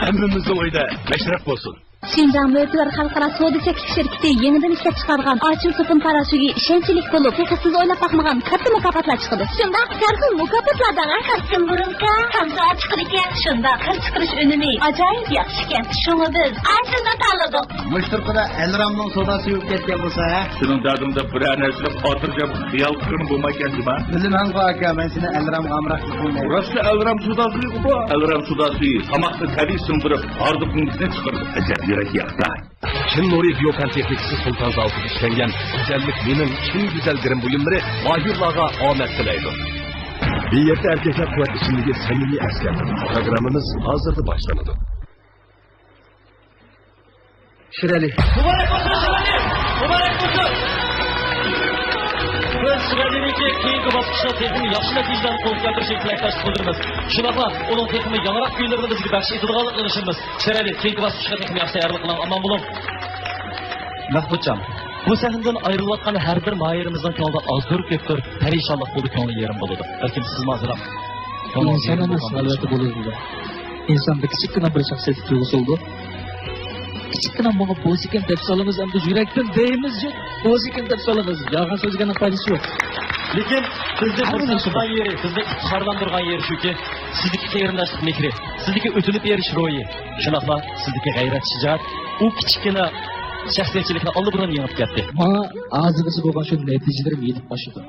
ھەممىمىزنىڭ ئۆيىدە مەشرەپ بولسۇن. شىنجاڭ مۆتىۋەر خەلقئارا سودا چەكلىك شىركىتى يېڭىدىن ئىشلەپ چىقارغان ئاچىل سوپۇن پاراشوكى ئىشەنچلىك بولۇپ، تېخى سىز ئويلاپ باقمىغان كاتتا مۇكاپاتلار چىقىدۇ. شۇنداق، سەرخىل مۇكاپاتلار دەڭە. كاستيۇم بۇرۇلكا، تامسا ئاچىقىدىكەن. شۇنداق، قىل چىقىرىش ئۈنۈمى ئاجايىپ ياخشىكەن. شۇڭا بىز ئاشۇنداق تاللىدۇق. مۇشۇ تۇرقىدا ئەلرامنىڭ سوداسى يوق كەتكەن بولسا ھە؟ سېنىڭ دەردىڭدە بىرەر نەرسىلەر خاتىرجەم خىيال قىلغىنى بولمايكەن جۇما؟ بىلىمەنغۇ ئاكا، مەن سېنى ئەلرامغا ئامراق قىلىپ بولمايمەن. راستلا ئەلرام سوداسى بۇ. ئەلرام سوداسى تاماقنى تەبىئىي سىڭدۈرۈپ، ھاردۇقۇڭدىكىنى چىقىرىدۇ. ئەجەب يۈرەك ياقتى. چىن نۇرى بىيوپەن تېخنىكىسى سۇلتان زاۋۇتىدا ئىشلەنگەن گۈزەللىك مېنىڭ چىن گۈزەل گىرىم بۇيۇملىرى ماھىرلارغا ئامەت تىلەيدۇ. بىر يەردە ئەركەكلەر قۇۋۋەت ئىچىملىكى سەمىمىي ئەسكەر. پروگراممىمىز ھازىرلا باشلىنىدۇ. شىرئەلى. مۇبارەك بولسۇن، شىرئەلى! مۇبارەك بولسۇن! بىز شىرئەلىنىڭكى كېيىنكى باسقۇچتا تېخىمۇ ياخشى نەتىجىلەرنى قولغا كەلتۈرۈشىگە تىلەكداشلىق بىلدۈرىمىز. شۇنداقلا ئۇنىڭ تېخىمۇ ياڭراق كۈيلىرىنى بىزگە بەخش ئېتىدىغانلىقىغا ئىشىنىمىز. شىرئەلى، كېيىنكى باسقۇچقا تېخىمۇ ياخشى تەييارلىق قىلىڭ، ئامان بولۇڭ. مەھمۇتجان، بۇ سەھنىدىن ئايرىلىۋاتقان ھەر بىر ماھىرىمىزنىڭ كۆڭلىدە ئازدۇر كۆپتۇر پەرىشانلىق بولىدۇ، كۆڭلى يېرىم بولىدۇ. بەلكىم سىزمۇ ئازراق كۆڭلىڭىز يېرىم بولغان بولۇشى مۇمكىن. ئىنسان ئەمەس، ئەلۋەتتە بولىدۇ. ئىنساندا كىچىككىنە بىر شەخسىيەتلىك تۇيغۇسى بولىدۇ. كىچىككىنە ماڭا بولسىكەن دەپ سالىمىز، ئەمدى يۈرەكتىن دەيمىز، يۈ-، بولسىكەن دەپ سالىمىز. يالغان سۆزلىگەننىڭ پايدىسى يوق. لېكىن بىزنى بىرسى بار. بۇرسانلىغان يېرى، بىزنى ئىپتىخارلاندۇرغان يېرى شۇكى، سىزدىكى قېرىنداشلىق مېھرى، سىزدىكى ئۆتۈنۈپ بېرىش روھى، شۇنداقلا سىزدىكى غەيرەت، شىجائەت، ئۇ كىچىككىنە شەخسىيەتچىلىكنى ئاللىبۇرۇن يېڭىپ كەتتى. ماڭا ھازىرغىچە بولغان شۇ نەتىجىلىرىم يېتىپ ئاشىدۇ.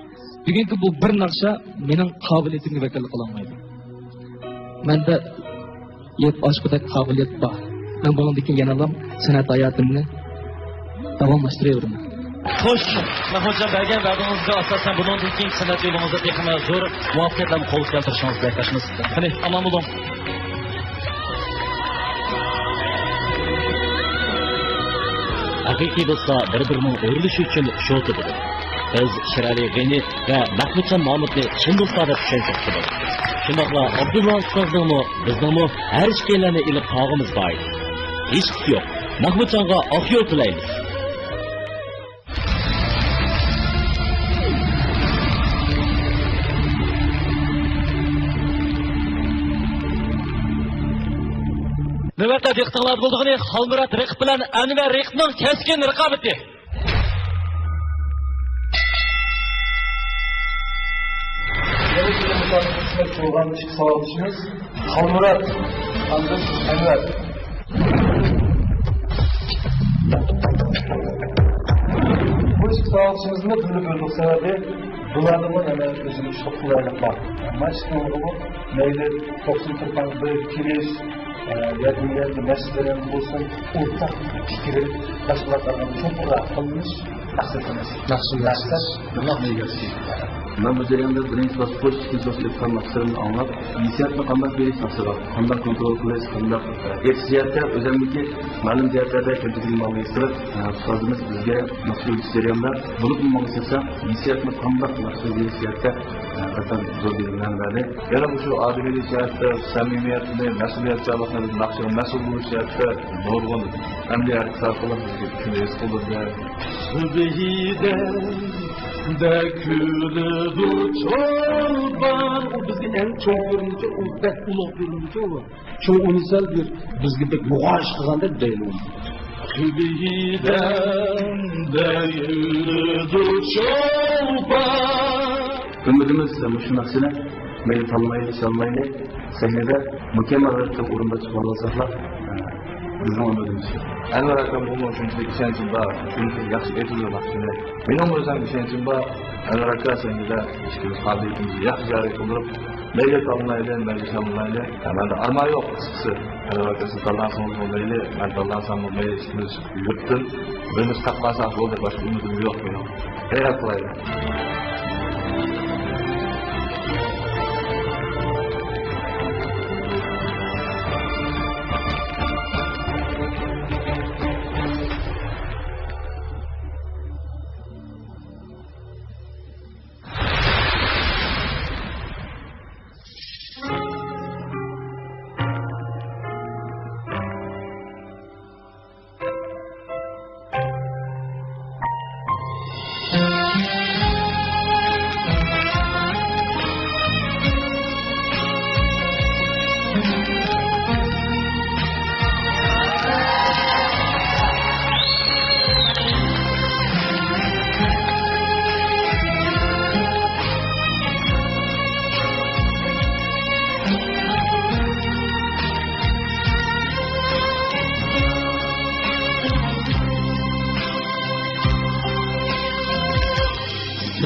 بۈگۈنكى بۇ بىر ناخشا مېنىڭ قابىلىيىتىمگە ۋەكىللىك قىلالمايدۇ. مەندە يەپ ئاشقۇدەك قابىلىيەت بار. مەن بۇنىڭدىن كېيىن يەنىلا سەنئەت ھاياتىمنى داۋاملاشتۇرۇۋېرىمەن. خوش، مەھمۇتجان، بەرگەن ۋەدىڭىزگە ئاساسەن، بۇنىڭدىن كېيىنكى سەنئەت يولىڭىزدا تېخىمۇ زور مۇۋەپپەقىيەتلەرنى قولغا كەلتۈرۈشىڭىزنى تىلەكداشمىز. قېنى، ئامان بولۇڭ. ھەقىقىي دوستلار بىر-بىرىنىڭ ئۆرۈلۈشى ئۈچۈن شوتا بولىدۇ. بىز شىرئەلى غېنى ۋە مەھمۇتجان مامۇتنى چىن دوستلار دەپ چۈشەنسەك بولىدۇ. شۇنداقلا ئابدۇللا ئۇستازنىڭمۇ، بىزنىڭمۇ ھەر ئىككىيلەننى ئېلىپ قالغۇمىز بار ئىدى. ھېچقىسى يوق، مەھمۇتجانغا ئاق يول تىلەيمىز. نۆۋەتتە دىققىتىڭلاردا بولىدىغىنى خالمۇرات رەقىب بىلەن ئەنۋەر رەقىبنىڭ كەسكىن رىقابىتى. يەنە بىر مۇسابىقىگە قىسمەت بولغان ئىككى ساۋاقدىشىمىز خالمۇرات ھەمدە ئەنۋەر. بۇ ئىككى ساۋاقدىشىمىزنى بىرگە بۆلدۇق، سەۋەبى بۇلاردىمۇ يەنە ئۆزىگە ئىشلىق قولايلىق بار. ئەمما ئىككىسىنىڭغىمۇ مەيلى توقسان تۇرپان بىر كېلىش، ئە، يەردىن يەردە مەسىلىلەر بولسۇن، ئورتاق پىكرى باشقىلارغا قارىغاندا چوڭقۇرراق قىلىنىش مەقسەت ئەمەس. مەقسەت، مەقسەت نېمە؟ مەن بۇ جەرياندا بىرىنچى باسقۇچ، ئىككىنچى باسقۇچ ئېيتقان ناخشىلىرىمنى ئاڭلاپ، ھېسسىياتنى قانداق بېرىش ناخشىغا، قانداق كونترول قىلىش، قانداق، ئە، ئېيتىش جەھەتتە ئۆزۈمنىڭكى مەلۇم جەھەتلەردە كەمچىلىكىم بارلىقىنى ھېس قىلىپ، ئە، ئۇستازىمىز بىزگە ناخشا ئۆگىتىش جەريانىدا بولۇپمۇ ماڭا سەكسەن ھېسسىياتنى قانداق ناخشا بېرىش جەھەتتە، ئە، قەتئىي زور بەلگىلەرنى بەردى. يەنە مۇشۇ ئادىمىيلىك جەھەتتە، سەمىمىيەتنى، مەسئۇلىيەتچانلىقنى، بىز ناخشىغا مەسئۇل بولۇش جەھەتتە نۇرغۇن ئەمەلىي ھەرىكەت ئارقىلىق بىزگە كۈچنى ھېس قىلدۇردى. سۈبھىدەمدە كۈلىدۇ چولپان. ئۇ بىزگە ئەڭ چوڭ كۆرۈنگۈچى، ئۇ بەك ئۇلۇغ كۆرۈنگۈچى ئۇ. شۇڭا ئۇنى سەل بىر بىزگە بەك مۇغايىش قىلغاندەك دەيمەن. سۈبھىدەمدە كۈلىدۇ چولپان. ئۈمىدىمىز مۇشۇ ناخشىنى مەيلى تاللىمايلى، چالمايلى، سەھنىدە مۇكەممەل ھالەتتە ئورۇنداپ چىقىۋالالىساقلا، بىزنىڭ ئۈمىدىمىز شۇ. ئەنۋەر ئاكامغىمۇ شۇنچىلىك ئىشەنچىم بار، شۇنچىلىك ياخشى ئېيتىدۇ ناخشىنى. مېنىڭمۇ ئۆزۈم ئىشەنچىم بار. ئەنۋەر ئاكا سەھنىدە ئىككىمىز قابىلىيىتىمىزنى ياخشى جارى قىلدۇرۇپ، مەيلى تاللىمايلى، مەيلى چالمايلى. مەندە ئارمان يوق، قىسقىسى. ئەنۋەر ئاكا سىز تاللانسىڭىزمۇ مەيلى، مەن تاللانساممۇ مەيلى، ئىككىمىز يۇرتتىن بىرىمىز قاقماساق بولدى، باشقا ئۈمىدىم يوق مېنىڭ. خەيرات قىلايلى.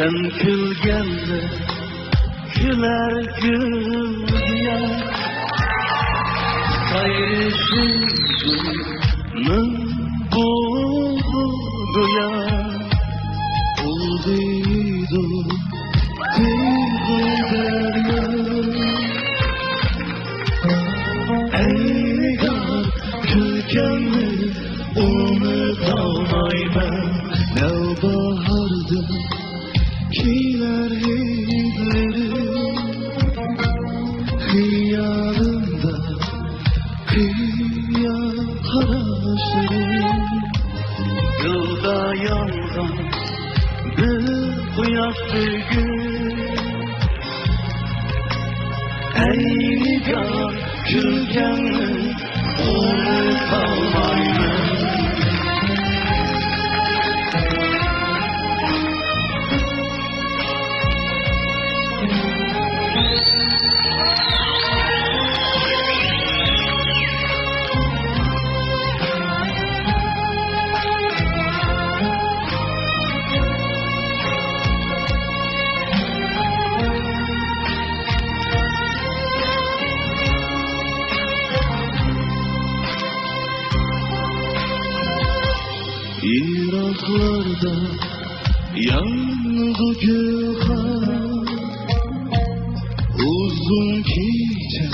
سەن كۈلگەندە كۈلەر گۈلگىياھ، سايرىشىڭنىڭ بۇلبۇلىغا ئۇلغىيدۇ تۇيغۇ دەريا. ئەي نىگار، كۈلكەڭنى ئۇنتالمايمەن، نەۋباھاردىن كېلەر ھىدلىرىڭ، خىيالىمدا قىيا قاراشلىرىڭ. دىلدا يانغان بىر قۇياش بۈگۈن. ئەي نىگار، كۈلكەڭنى يىراقلاردا يانىدۇ گۈلخان، ئۇزۇن كېچە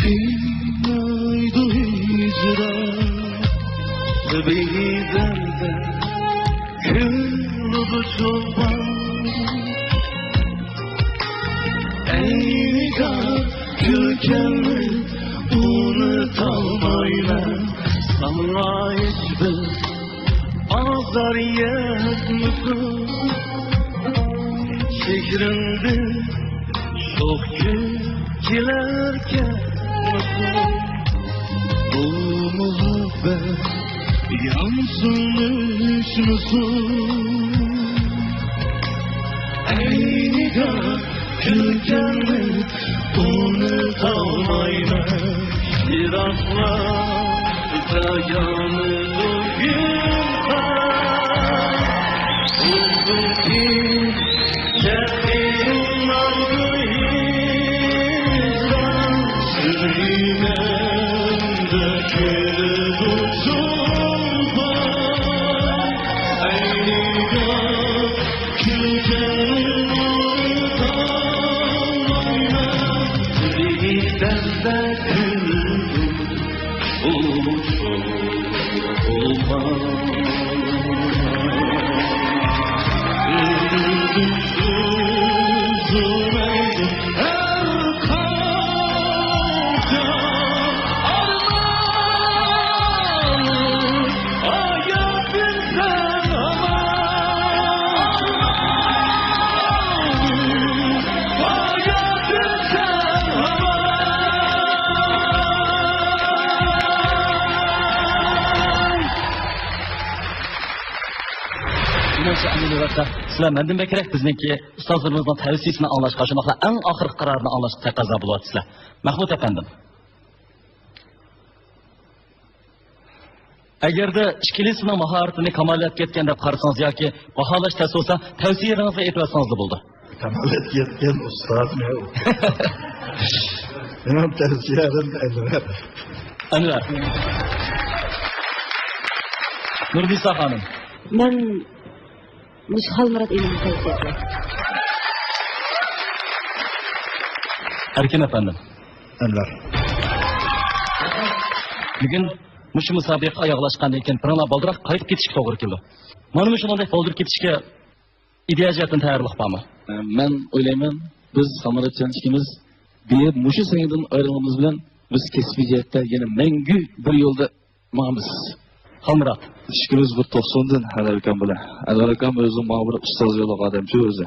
قىينايدۇ ھىجران. بىزلەردە كۈلىدۇ چولپان، ئەينىگاھ كۈلكەڭنى ئۇنتالمايمەن. ساڭا ھېچبىر ئازار يەتمىسۇن، چېھرىڭدىن شوخ كۈلكىلەر كەتمىسۇن. بۇ مۇھەببەت يانسۇن، ئۆچمىسۇن. ئەينىگاھ كۈلكەڭنى ئۇنتالمايمەن. يىراقلاردا يانىدۇ گۈلخان، ئۇزۇن كېچە قىينايدۇ ھىجران. سۆيمەمدە كېلىدۇ چولپان، ئەينىگاھ كۈلكەڭنى ئۇنتالمايمەن. سۆيمەمدە كېلىدۇ مۇشۇ ئەمەلىي ۋەقە، سىلەر مەندىن بەكرەك بىزنىڭكى ئۇستازلىرىمىزنىڭ تەۋسىيىسىنى ئاڭلاشقا، شۇنداقلا ئەڭ ئاخىرقى قارارنى ئاڭلاشقا تەقەززا بولۇۋاتىسىلەر. مەھمۇد ئەپەندىم. ئەگەردە ئىككىلىسىنىڭ ماھارىتىنى كامالەتكە يەتكەن دەپ قارىسىڭىز ياكى باھالاش تەس بولسا، تەۋسىيەلىرىڭىزنى ئېيتىۋەتسىڭىزلا بولىدۇ. كامالەتكە يەتكەن ئۇستازمۇ؟ مېنىڭ تەۋسىيەلىرىم ئەنۋەر. ئەنۋەر. نۇرنىسا خانىم. مەن مۇشۇ خالمۇرات ئىنىمنى تەۋسىيە قىلىمەن. ئەركىن ئەپەندىم. ئەنۋەر. بۈگۈن مۇشۇ مۇسابىقە ئاياغلاشقاندىن كېيىن بىرىڭلار بالدۇراق قايتىپ كېتىشكە توغرا كېلىدۇ. مانا مۇشۇنىڭدەك بالدۇر كېتىشكە ئىدىيە جەھەتتىن تەييارلىق بارمۇ؟ مەن ئويلايمەن، بىز خالمۇراتجان ئىككىمىز بېرىپ مۇشۇ سەھنىدىن ئايرىلغىنىمىز بىلەن بىز كەسپىي جەھەتتە يەنە مەڭگۈ بىر يولدا ماڭىمىز. خالمۇرات. ئىككىمىز بىر توقساندىن ئەنۋەر ئاكام بىلەن. ئەنۋەر ئاكام ئۆزى ماڭا بىر ئۇستاز يوللۇق ئادەمچۇ ئۆزى.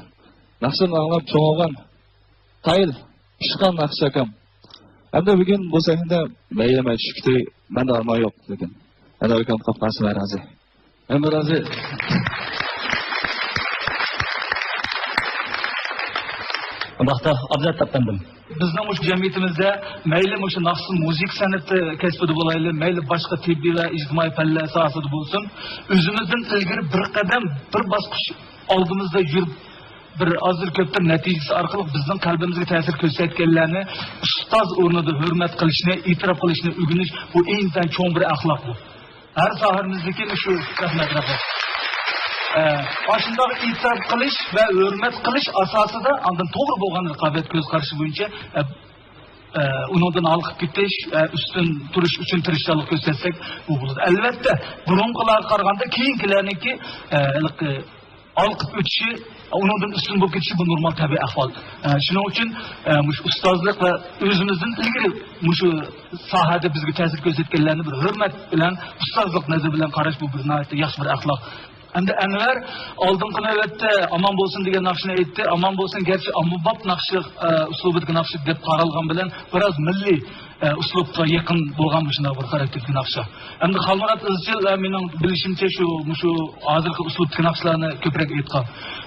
ناخشىنى ئاڭلاپ چوڭ بولغان قايىل، پىشقان ناخشىچى ئاكام. ئەمدى بۈگۈن بۇ سەھنىدە مەيلى مەن چۈشۈپ كېتەي، مەندە ئارمان يوق، لېكىن ئەنۋەر ئاكام قاپقانسا مەن رازى. ھەممە رازى. ئۇنداقتا ئابلەت ئەپەندىم. بىزنىڭ مۇشۇ جەمئىيىتىمىزدە مەيلى مۇشۇ ناخشا مۇزىكا سەنئىتى كەسپىدە بولايلى، مەيلى باشقا تېببىي ۋە ئىجتىمائىي پەنلەر ساھەسىدە بولسۇن، ئۆزىمىزدىن ئىلگىرى بىر قەدەم، بىر باسقۇچ ئالدىمىزدا يۈرۈپ، بىر ئازدۇر كۆپتۇر نەتىجىسى ئارقىلىق بىزنىڭ قەلبىمىزگە تەسىر كۆرسەتكەنلەرنى ئۇستاز ئورنىدا ھۆرمەت قىلىشنى، ئېتىراپ قىلىشنى ئۆگىنىش، بۇ ئىنتايىن چوڭ بىر ئەخلاق بۇ. ھەر ساھەمىزدىكى مۇشۇ رەھمەت، رەھمەت. ئە، ئاشۇنداق ئېتىراپ قىلىش ۋە ھۆرمەت قىلىش ئاساسىدا ئاندىن توغرا بولغان رىقابەت كۆز قارىشى بويىچە، ئە، ئە، ئۇنىڭدىن ھالقىپ كېتىش، ئە، ئۈستۈن تۇرۇش ئۈچۈن تىرىشچانلىق كۆرسەتسەك، بۇ بولىدۇ. ئەلۋەتتە، بۇرۇنقىلارغا قارىغاندا كېيىنكىلەرنىڭكى، ئە، ھېلىقى ھالقىپ ئۆتۈشى، ئۇنىڭدىن ئۈستۈن بولۇپ كېتىشى بۇ نورمال تەبىئىي ئەھۋال. ئە، شۇنىڭ ئۈچۈن، ئە، مۇشۇ ئۇستازلىق ۋە ئۆزىمىزدىن ئىلگىرى مۇشۇ ساھەدە بىزگە تەسىر كۆرسەتكەنلەرنى بىر ھۆرمەت بىلەن، ئۇستازلىق نەزىرى بىلەن قاراش، بۇ بىر ناھايىتى ياخشى بىر ئەخلاق. ئەمدى ئەنۋەر ئالدىنقى نۆۋەتتە ئامان بولسۇن دېگەن ناخشىنى ئېيتتى. ئامان بولسۇن گەرچە ئاممىباب ناخشا، ئە، ئۇسلۇبىدىكى ناخشا دەپ قارالغان بىلەن بىراز مىللىي، ئە، ئۇسلۇبقا يېقىن بولغان مۇشۇنداق بىر خاراكتېردىكى ناخشا. ئەمدى خالمۇرات ئىزچىل، ئە، مېنىڭ بىلىشىمچە شۇ، مۇشۇ ھازىرقى ئۇسلۇبتىكى ناخشىلارنى كۆپرەك ئېيتقان.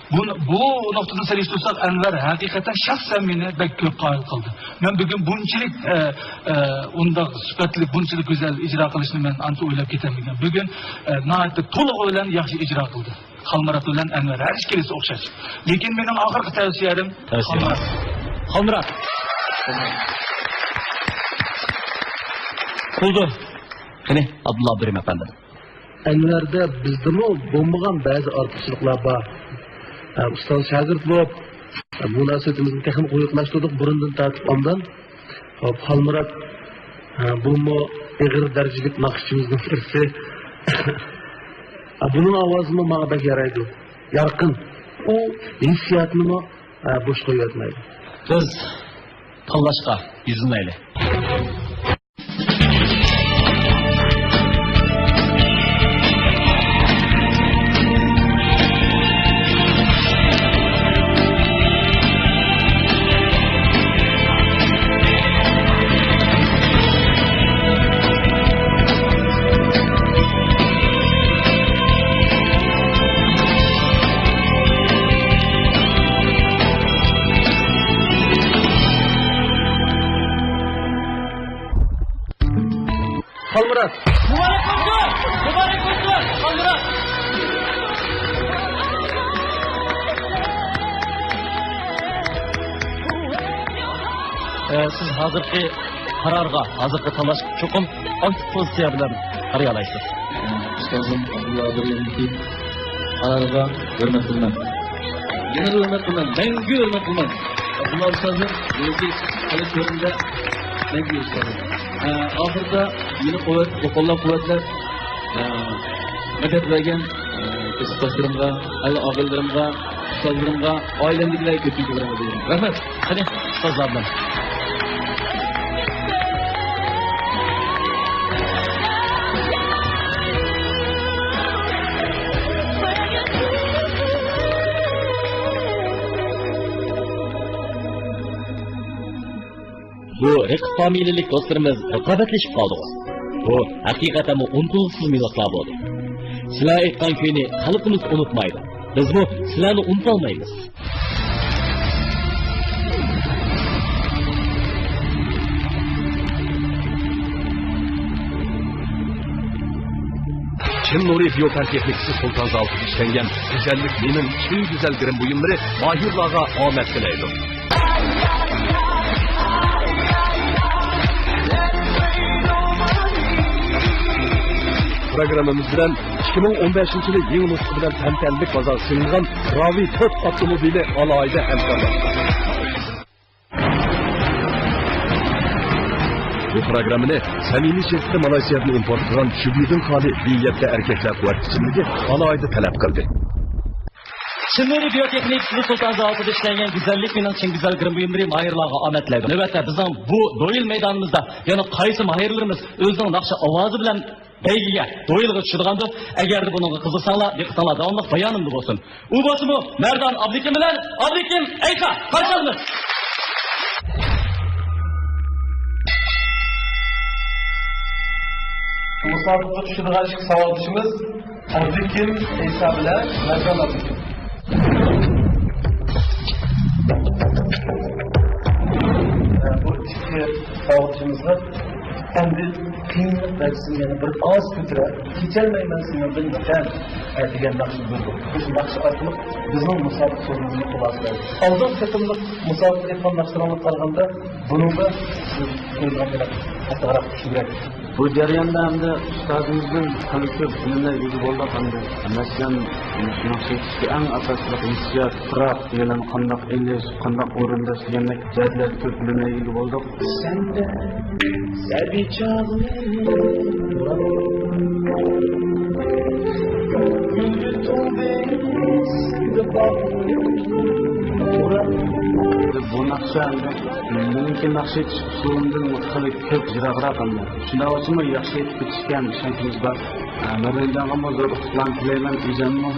بۇ، بۇ نۇقتىدىن سېلىشتۇرساق ئەنۋەر ھەقىقەتەن شەخسەن مېنى بەك كۆپ قايىل قىلدى. مەن بۈگۈن بۇنچىلىك، ئە، ئە، ئۇنداق سۈپەتلىك، بۇنچىلىك گۈزەل ئىجرا قىلىشنى مەن ئانچە ئويلاپ كېتەلمىگەن. بۈگۈن، ئە، ناھايىتى تولۇقى بىلەن ياخشى ئىجرا قىلدى. خالمۇرات بىلەن ئەنۋەر ھەر ئىككىلىسى ئوخشاش. لېكىن مېنىڭ ئاخىرقى تەۋسىيەم تەۋسىيە. خالمۇرات. خالمۇرات. بولدى. قېنى، ئابدۇللا ئابدۇرېھىم ئەپەندى. ئەنۋەردە بىزدىمۇ بولمىغان بەزى ئارتۇقچىلىقلار بار. ھە، ئۇستاز شاگىرت بولۇپ، ھە، مۇناسىۋىتىمىزنى تېخىمۇ قويۇقلاشتۇردۇق بۇرۇندىن تارتىپ ئاندىن. خوپ، خالمۇرات، ھە، بۇمۇ ئېغىر دەرىجىلىك ناخشىچىمىزنىڭ بىرسى. ھە، بۇنىڭ ئاۋازىمۇ ماڭا بەك يارايدۇ. يارقىن. ئۇ ھېسسىياتنىمۇ، ھە، بوش قويۇۋەتمەيدۇ. بىز تاللاشقا يۈزلىنەيلى. خالمۇرات. مۇبارەك بولسۇن! مۇبارەك بولسۇن! خالمۇرات! ئە، سىز ھازىرقى قارارغا، ھازىرقى تاللاشقا چوقۇم ئاكتىپ پوزىتسىيە بىلەن قارىيالايسىز. ئۇستازىم ئابدۇللا ئابدۇرېھىمنىڭكى قارارىغا ھۆرمەت قىلىمەن. يەنىلا ھۆرمەت قىلىمەن. مەڭگۈ ھۆرمەت قىلىمەن. ئابدۇللا ئۇستازىم مېنىڭكى قەلب تۆرۈمدە مەڭگۈ ئۇستازىم. ئە، ئاخىرىدا مېنى قۇۋۋەت-، قوللاپ-قۇۋۋەتلەپ، ئە، مەدەت بەرگەن، ئە، كەسىپداشلىرىمغا، ئەل ئاغىنىلىرىمغا، ئۇستازلىرىمغا، ئائىلەمدىكىلەرگە كۆپچىلىك رەھمەت ئېيتىمەن. رەھمەت. قېنى، ئۇستازلار بىلەن. بۇ رەقىب فامىلىلىك دوستلىرىمىز رىقابەتلىشىپ قالدىغۇ. بۇ ھەقىقەتەنمۇ ئۇنتۇلغۇسىز مىنۇتلار بولدى. سىلەر ئېيتقان كۈينى خەلقىمىز ئۇنتۇمايدۇ. بىزمۇ سىلەرنى ئۇنتۇالمايمىز. چىن نۇرى بىيو پەن تېخنىكىسى سۇلتان زاۋۇتىدا ئىشلەنگەن گۈزەللىك مېنىڭ چىن گۈزەل گىرىم بۇيۇملىرى ماھىرلارغا ئامەت تىلەيدۇ. پروگراممىمىز بىلەن ئىككى مىڭ ئون بەشىنچى يىلى يېڭى نۇسخا بىلەن تەنتەنىلىك بازارغا سېلىنغان راۋى تۆت ئاپتوموبىلى ئالاھىدە ھەمكارلاشتى. بۇ پروگراممىنى سەمىمىي شىركىتى مالايسىيادىن ئىمپورت قىلغان شۈبھىدىن خالىي ۋى يەتتە ئەركەكلەر قۇۋۋەت ئىچىملىكى ئالاھىدە تەلەپ قىلدى. چىن نۇرى بىيو تېخنىكىسى سۇلتان زاۋۇتىدا ئىشلەنگەن گۈزەللىك مېنىڭ چىن گۈزەل گىرىم بۇيۇملىرى ماھىرلارغا ئامەت تىلەيدۇ. نۆۋەتتە بىزنىڭ بۇ دويىل مەيدانىمىزدا يەنە قايسى ماھىرلىرىمىز ئۆزىنىڭ ناخشا ئاۋازى بىلەن بەيگىگە، دويىلغا چۈشىدىغاندۇ؟ ئەگەردە بۇنىڭغا قىزىقساڭلار، دىققىتىڭلار داۋاملىق بايانىمدا بولسۇن. ئۇ بولسىمۇ مەردان ئابلىكىم بىلەن ئابلىكىم ئەيسا. قارشى ئالىمىز. مۇسابىقىگە چۈشىدىغان ئىككى ساۋاقدىشىمىز ئابلىكىم ئەيسا بىلەن مەردان ئابلىكىم. بۇ ئىككى ساۋاقدىشىمىزغا ئەمدى قىيىنلىق دەرىجىسىنى يەنە بىر ئاز كۆتۈرە، كېچەلمەيمەن سېنىڭدىن ۋەتەن، ئە، دېگەن ناخشىنى بىلدۇق. مۇشۇ ناخشا ئارقىلىق بىزنىڭ مۇسابىقە تورىمىزنى خۇلاسىلەيمىز. ئالدىنقى قېتىملىق مۇسابىقىگە ئېيتقان ناخشىلىرىڭلارغا قارىغاندا، بۇنىڭدا سىز قويىدىغان تەلەپ قاتتىقراق، كۈچلۈرەك. بۇ جەرياندا ئەمدى ئۇستازىمىزدىن خېلى كۆپ بىلىملەرگە ئىگە بولدۇق ئەمدى. مەسىلەن، ناخشا ئېيتىشتا ئەڭ ئاساسلىق ھېسسىيات، پۇراق، دېگەنلەرنى قانداق ئېلىش، قانداق ئورۇنداش دېگەندەك جەھەتلەردە كۆپ بىلىملەرگە ئىگە بولدۇق. سەندە سەبىي چاغلىرىم، گۈلگە تولدى سەندە باغرىم. بۇ مېنىڭكى ناخشا ئېيتىش ئۇسۇلۇمدىن خېلى كۆپ يىراقراق ئەمما. شۇنداق بولسىمۇ ياخشى ئېيتىپ كېتىشكە ئىشەنچىمىز بار. ئە، مەرۋەنجانغىمۇ زور ئۇتۇقلارنى تىلەيمەن، ئىجادىمۇ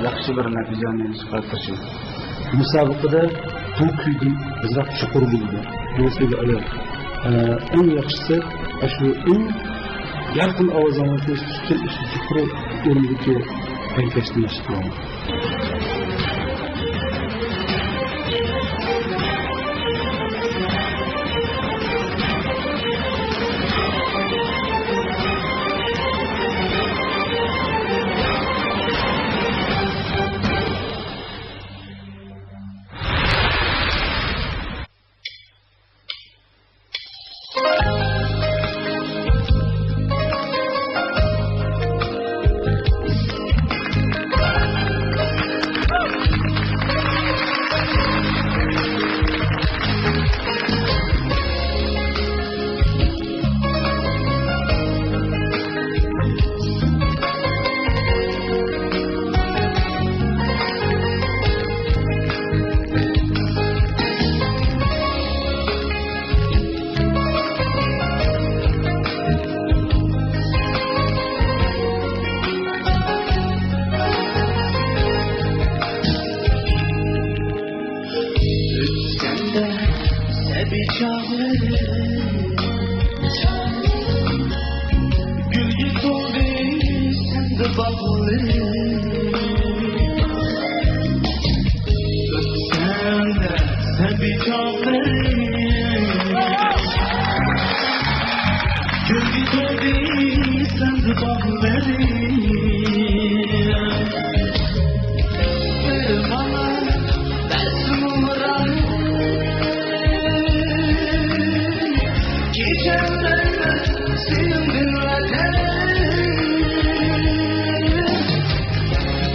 ياخشى بىر نەتىجىنى چىقىرىپ بېرىشى. مۇسابىقىدە بۇ كۈيدىن ئازراق چوقۇر بولىدۇ. بۇ كۈيدە ئايال. ئە، ئەڭ ياخشىسى ئاشۇ ئەڭ يارقىن ئاۋازىڭىزنى ئۈستۈن ئۈستى يۇقىرى ئورۇندىكى تەڭكەشتىن ياخشى قىلىڭ. ئۆتكەندە سەبىي چاغلىرىم، گۈلگە تولدى سەندە باغلىرىم. ئۆتكەندە سەبىي چاغلىرىم، گۈلگە تولدى سەندە باغلىرىم. بىر ماڭا بەرسىمۇ راھەت، كېچەلمەيمەن سېنىڭدىن ۋەتەن.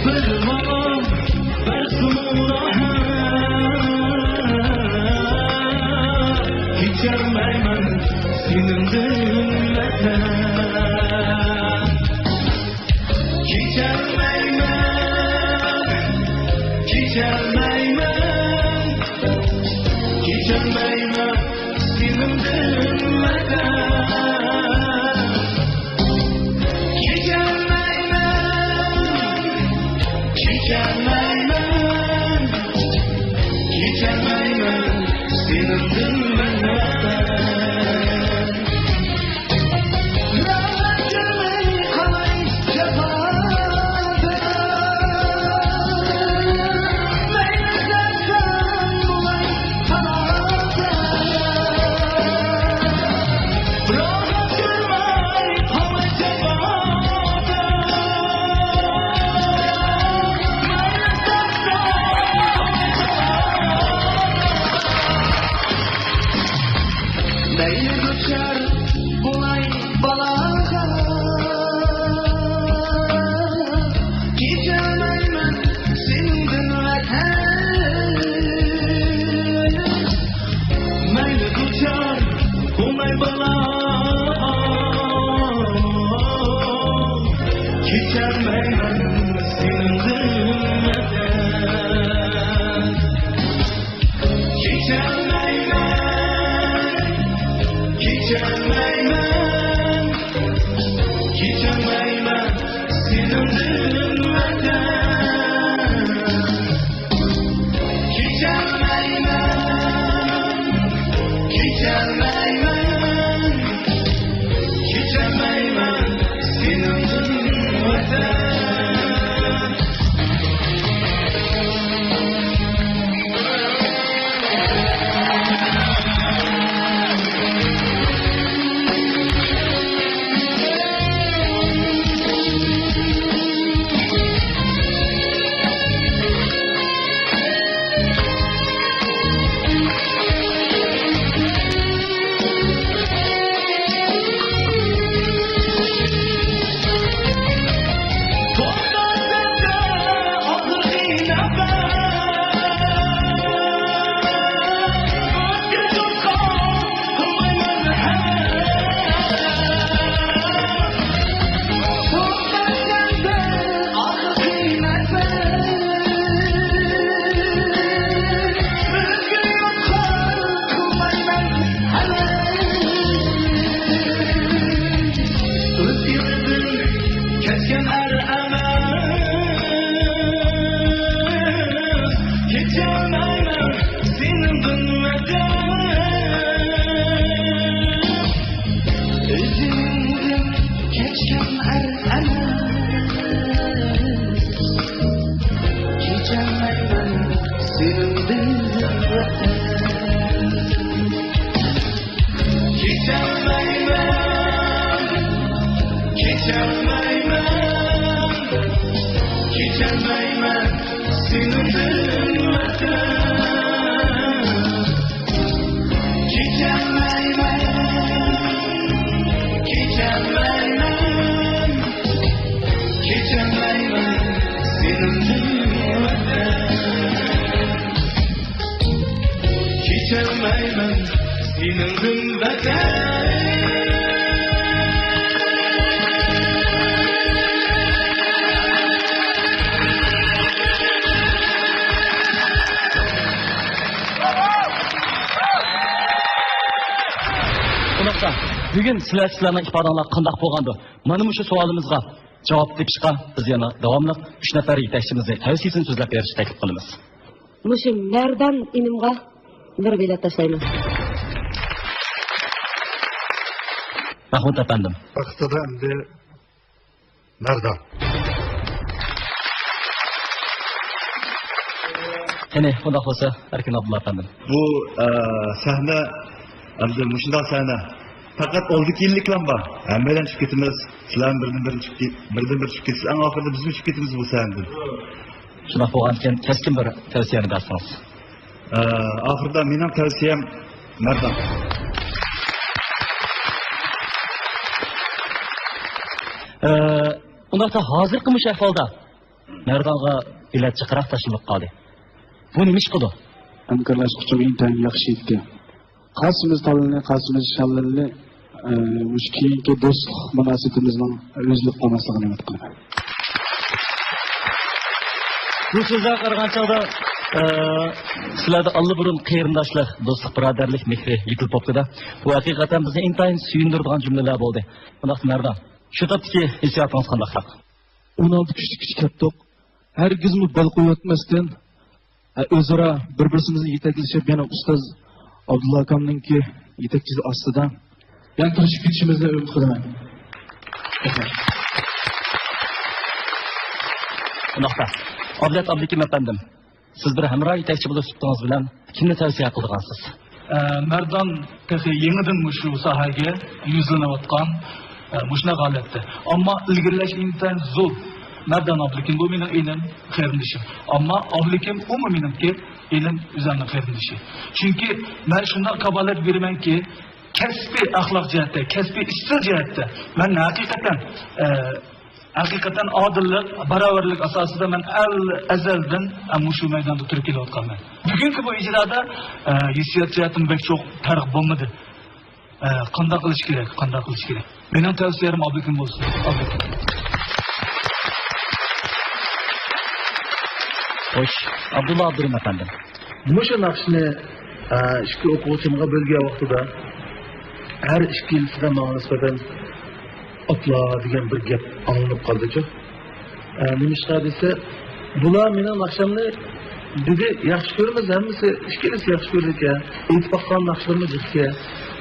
بىر ماڭا بەرسىمۇ راھەت، كېچەلمەيمەن سېنىڭدىن ۋەتەن. كېچەلمەيمەن، كېچەلمەيمەن، كېچەلمەيمەن سېنىڭدىن ۋەتەن. كېچەلمەيمەن، كېچەلمەيمەن، كېچەلمەيمەن سېنىڭدىن ۋەتەن. سېنىڭدىن ۋەتەن. كېچەلمەيمەن، كېچەلمەيمەن، كېچەلمەيمەن سېنىڭدىن ۋەتەن. كېچەلمەيمەن، كېچەلمەيمەن، كېچەلمەيمەن سېنىڭدىن ۋەتەن. كېچەلمەيمەن سېنىڭدىن ۋەتەن. ئۇنداقتا، بۈگۈن سىلەر، سىلەرنىڭ ئىپادەڭلار قانداق بولغاندۇ؟ مانا مۇشۇ سوئالىمىزغا جاۋاب تېپىشقا بىز يەنە داۋاملىق ئۈچ نەپەر يېتەكچىمىزنى تەۋسىيىسىنى سۆزلەپ بېرىشنى تەكلىپ قىلىمىز. مۇشۇ مەردان ئىنىمغا بىر بېلەت تاشلايمەن. مەھمۇد ئەپەندىم. ۋاقتىدا ئەمدى مەردان. قېنى، ئۇنداق بولسا، ئەركىن ئابدۇللا ئەپەندىم. بۇ، ئە، سەھنە، ئەمدى مۇشۇنداق سەھنە. پەقەت ئالدى كېيىنلىكلام بار. ھەممەيلەن چۈشۈپ كېتىمىز. سىلەرمۇ بىردىن بىر چۈشۈپ كېت-، بىردىن بىر چۈشۈپ كېتىسىز. ئەڭ ئاخىرىدا بىزمۇ چۈشۈپ كېتىمىز بۇ سەھنىدىن. شۇنداق بولغانىكەن، كەسكىن بىر تەۋسىيەنى بەرسىڭىز. ئە، ئاخىرىدا مېنىڭ تەۋسىيەم مەردان. ئە، ئۇنداقتا ھازىرقى مۇشۇ ئەھۋالدا مەردانغا بېلەت جىقراق تاشلىنىپ قالدى. بۇ نېمە ئىش قىلىدۇ؟ ھەمكارلاشقۇچىمۇ ئىنتايىن ياخشى ئىدى. قاسىمىز تاللىنى، قاسىمىز شاللىنى، ئە، مۇشۇ كېيىنكى دوستلۇق مۇناسىۋىتىمىزنىڭ ئۈزۈلۈپ قالماسلىقىنى ئۈمىد قىلىمەن. بۇ سۆزلەرگە قارىغان چاغدا، ئە، سىلەردە ئاللىبۇرۇن قېرىنداشلىق، دوستلۇق، بۇرادەرلىك مېھرى يېتىلىپ بوپتۇ-دە. بۇ ھەقىقەتەن بىزنى ئىنتايىن سۆيۈندۈرىدىغان جۈملىلەر بولدى. ئۇنداقتا مەردان، شۇ تاپتىكى ھېسسىياتىڭىز قانداقراق؟ ئون ئالتە كىشىلىك كۈچ كەتتۇق. ھەرگىزمۇ بەل قويۇۋەتمەستىن، ئە، ئۆزئارا بىر-بىرسىمىزنى يېتەكلىشىپ، يەنە ئۇستاز ئابدۇللا ئاكامنىڭكى يېتەكچىلىكى ئاستىدا يەنە تىرىشىپ كېتىشىمىزنى ئۈمىد قىلىمەن. ئۇنداقتا، ئابلەت ئابلىكىم ئەپەندىم، سىز بىر ھەمراھ يېتەكچى بولۇش سۈپىتىڭىز بىلەن كىمنى تەۋسىيە قىلىدىغانسىز؟ ئە، مەردان تېخى يېڭىدىن مۇشۇ ساھەگە يۈزلىنىۋاتقان، ئە، مۇشۇنداق ھالەتتە. ئەمما ئىلگىرىلەش ئىنتايىن زور. مەردان ئابلىكىم بۇ مېنىڭ ئىنىم، قېرىندىشىم. ئەمما ئابلىكىم ئۇمۇ مېنىڭكى ئىنىم، ئۆزۈمنىڭ قېرىندىشى. چۈنكى مەن شۇنداق كاپالەت بېرىمەنكى، كەسپىي ئەخلاق جەھەتتە، كەسپىي ئىستىل جەھەتتە مەن ھەقىقەتەن، ئە، ھەقىقەتەن ئادىللىق، باراۋەرلىك ئاساسىدا مەن ئەل-، ئەزەلدىن، ئە، مۇشۇ مەيداندا تۇرۇپ كېلىۋاتقانمەن. بۈگۈنكى بۇ ئىجرادا، ئە، ھېسسىيات جەھەتتىن بەك چوڭ پەرق بولمىدى. ئە، قانداق قىلىش كېرەك، قانداق قىلىش كېرەك؟ مېنىڭ تەۋسىيەم ئابلىكىم بولسۇن. ئابلىكىم. خوش، ئابدۇللا ئابدۇرېھىم ئەپەندىم. مۇشۇ ناخشىنى، ئە، ئىككى ئوقۇغۇچىمغا بۆلگەن ۋاقتىدا ھەر ئىككىلىسىدە ماڭا نىسبەتەن ئاپلا دېگەن بىر گەپ ئاڭلىنىپ قالدىچۇ. ئە، نېمىشقا دېسە، بۇلار مېنىڭ ناخشامنى دېدى، ياخشى كۆرىمىز، ھەممىسى، ئىككىلىسى ياخشى كۆرىدىكەن، ئېيتىپ باققان ناخشىلىرىمىز يىغىكەن.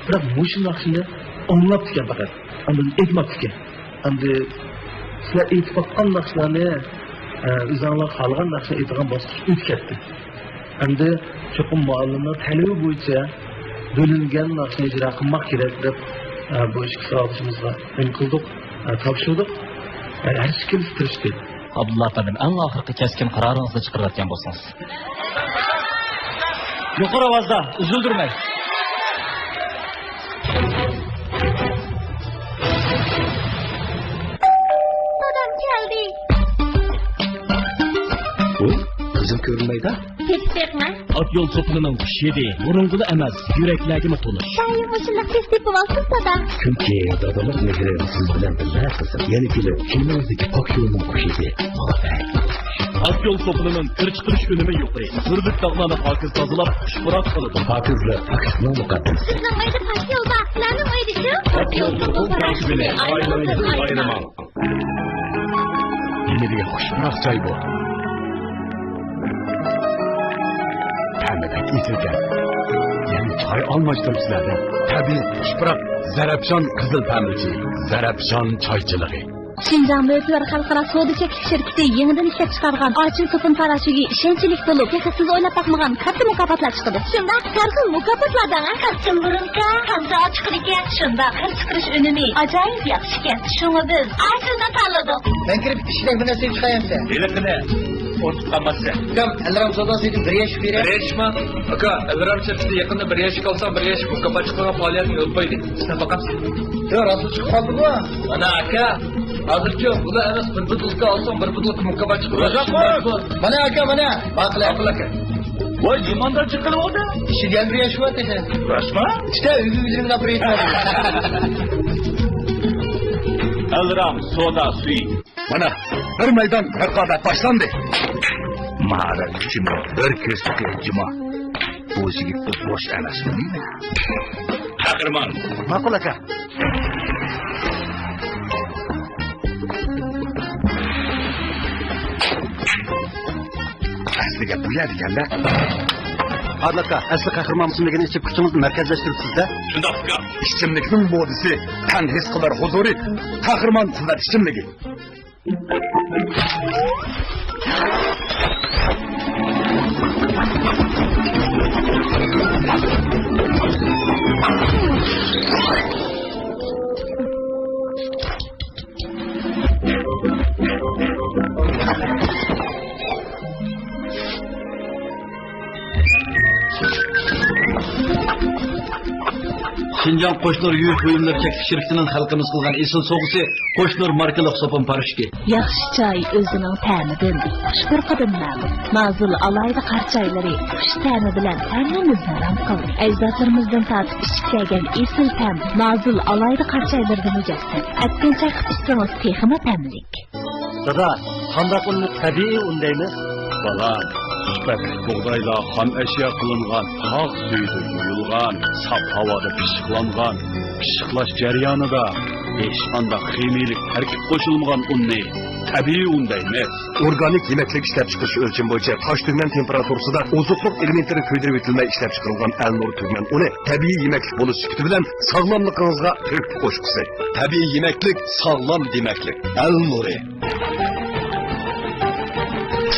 بىراق مۇشۇ ناخشىنى ئاڭلاپتىكەن پەقەت، ئاندىن ئېيتماپتىكەن. ئەمدى سىلەر ئېيتىپ باققان ناخشىلارنى، ئە، ئۆزۈڭلار خالىغان ناخشىنى ئېيتىدىغان باسقۇچ ئۆتۈپ كەتتى. ئەمدى چوقۇم مۇئەللىمنىڭ تەلىپى بويىچە بۆلۈنگەن ناخشىنى ئىجرا قىلماق كېرەك دەپ، ئە، بۇ ئىككى ساۋاقدىشىمىزغا نېمە قىلدۇق، ئە، تاپشۇردۇق. ئە، ھەر ئىككىلىسى تىرىشتى. ئابدۇللا ئەپەندىم، ئەڭ ئاخىرقى كەسكىن قارارىڭىزنى چىقىرىۋەتكەن بولسىڭىز. يۇقىرى ئاۋازدا، ئۈزۈلدۈرمەي. دادام كەلدى. بۇ قىزىل كۆرۈنمەيدۇ. كېتىپ بېقىڭە. ئات يول چوپىنىنىڭ خۇش ھىدى بۇرۇنغىلا ئەمەس، يۈرەكلەرگىمۇ تونۇش. دائىم مۇشۇنداق تېز تېپىۋالسۇن، دادا. چۈنكى دادىلىق مېھرى سىز بىلەن بىللە قىزىم. يەنە كېلىپ كىيىمىڭىزدىكى پاك يولنىڭ خۇش ھىدى ماڭا بەك تونۇش. ئات يول چوپىنىنىڭ كىر چىقىرىش ئۈنۈمى يۇقىرى. سۈرلۈك داغلارنى پاكىز تازىلاپ، خۇشپۇراق قىلىدۇ. پاكىزلىق پاكىتنىڭ مۇقەددىمىسى. سىزنىڭ ئۆيدە پاك يول بار، سىلەرنىڭ ئۆيدە شۇ. ئات يول چوپان پاراڭشىمىنى ئايلىنىڭ، ئايرىماڭ. يېنىدىكى خۇشپۇراق چاي بۇ. تەمى بەك ئېسىلكەن. يەنە چاي ئالماشتۇرۇپ سىلەردە تەبىئىي خۇشپۇراق زەرەپشان قىزىل پەمىلچى، زەرەپشان چايچىلىقى. شىنجاڭ مۆتىۋەر خەلقئارا سودا چەكلىك شىركىتى يېڭىدىن ئىشلەپ چىقارغان ئاچىل سوپۇن پاراشوكى ئىشەنچلىك بولۇپ، تېخى سىز ئويلاپ باقمىغان كاتتا مۇكاپاتلار چىقىدۇ. شۇنداق، ھەر خىل مۇكاپاتلار دەڭە. قىزىل رۇمكا، تازا ئاچچىقىدىكەن. شۇنداق، ھەر چىقىرىش ئۈنۈمى ئاجايىپ ياخشىكەن. شۇڭا بىز ئاچىلنى تاللىدۇق. مەن كىرىپ ئىشلەك بىر نەرسە ئېلىپ چىقايمسەن؟ ھېلىقىنى ئۇنتۇپ قالماسسەن. ئاكام، ئەلرام سوداسىدىن بىر يەشىك بېرەي. بىر يەشىكما؟ ئاكا، ئەلرام شىركىتى يېقىندا بىر يەشىك ئالساڭ، بىر يەشىك مۇكاپات چىقىرغان پائالىيەتنى يولغا قويدى. سىناپ باقامسەن؟ ياق، راستلا چىقىپ قاپتۇ بۇ. مانا ئاكا، ھازىرچۇ بۇلا ئەمەس، بىر بوتۇلكا ئالساڭ، بىر بوتۇلكا مۇكاپات چىقىرىدۇ. ئۆزۈڭ قۇر. مانا ئاكا، مانا. ماقۇل، ماقۇل ئاكا. ۋاي، يامان دەپ چىقىرىۋالدى. ئىچىدە يەنە بىر يەشىك بار تېخى. راستما؟ ئىچىدە ئۆگۈنگۈچىنىڭ بىر يەشىكى بار. ئەلرام سودا سۈيى. مانا، بىر مەيدان رىقابەت باشلاندى. ماھارەت ئۈچۈن بىر كۆزنىكى جۇما. بۇ يىگىت بوش ئەمەس. قەھرىمان. ماقۇل ئاكا. ئەسلى گەپ بۇ يەردىكەن-دە. ئادىل ئاكا، ئەسلى قەھرىمان مۇسۇلمىگىنى ئىچىپ كۈچىڭىزنى مەركەزلەشتۈرۈپسىز-دە. شۇنداق ئۇكا. ئىچىملىكنىڭ مودىسى، تەن ھېس قىلار ھۇزۇرى، قەھرىمان قۇۋۋەت ئىچىملىكى. شىنجاڭ قوشنۇر يۇيۇش بۇيۇملىرى چەكلىك شىركىتىنىڭ خەلقىمىزگە قىلغان ئېسىل سوۋغىسى، قوشنۇر ماركىلىق سوپۇن پاراشوكى. ياخشى چاي ئۆزىنىڭ تەمىدىن، خۇش پۇرىقىدىن مەلۇم. نازۇل ئالاھىدە قارا چايلىرى خۇش تەمى بىلەن ھەممىمىزنى رام قىلدى. ئەجدادلىرىمىزدىن تارتىپ ئىچىپ كەلگەن ئېسىل تەم نازۇل ئالاھىدە قارا چايلىرىدىن مۇجەسسەم. ئەتكەن چاي قىپ ئىچسىڭىز تېخىمۇ تەملىك. دادا، قانداق ئۇننى تەبىئىي ئۇن دەيمىز؟ بالام، سۈپەتلىك بۇغدايلار خام ئەشيا قىلىنغان، تاغ سۈيىدە يۇيۇلغان، ساپ ھاۋادا پىششىقلانغان، پىششىقلاش جەريانىدا ھېچقانداق خىمىيىلىك تەركىب قوشۇلمىغان ئۇننى تەبىئىي ئۇن دەيمىز. ئورگانىك يېمەكلىك ئىشلەپچىقىرىش ئۆلچىمى بويىچە تاش تۈگمەن تېمپېراتۇرىسىدا ئوزۇقلۇق ئېلېمېنتلىرى كۆيدۈرۈۋېتىلمەي ئىشلەپچىقىرىلغان ئەلنۇر تۈگمەن ئۇنى تەبىئىي يېمەكلىك بولۇش سۈپىتى بىلەن ساغلاملىقىڭىزغا تۆھپە قوشقۇسى. تەبىئىي يېمەكلىك، ساغلام دېمەكلىك. ئەلنۇرى.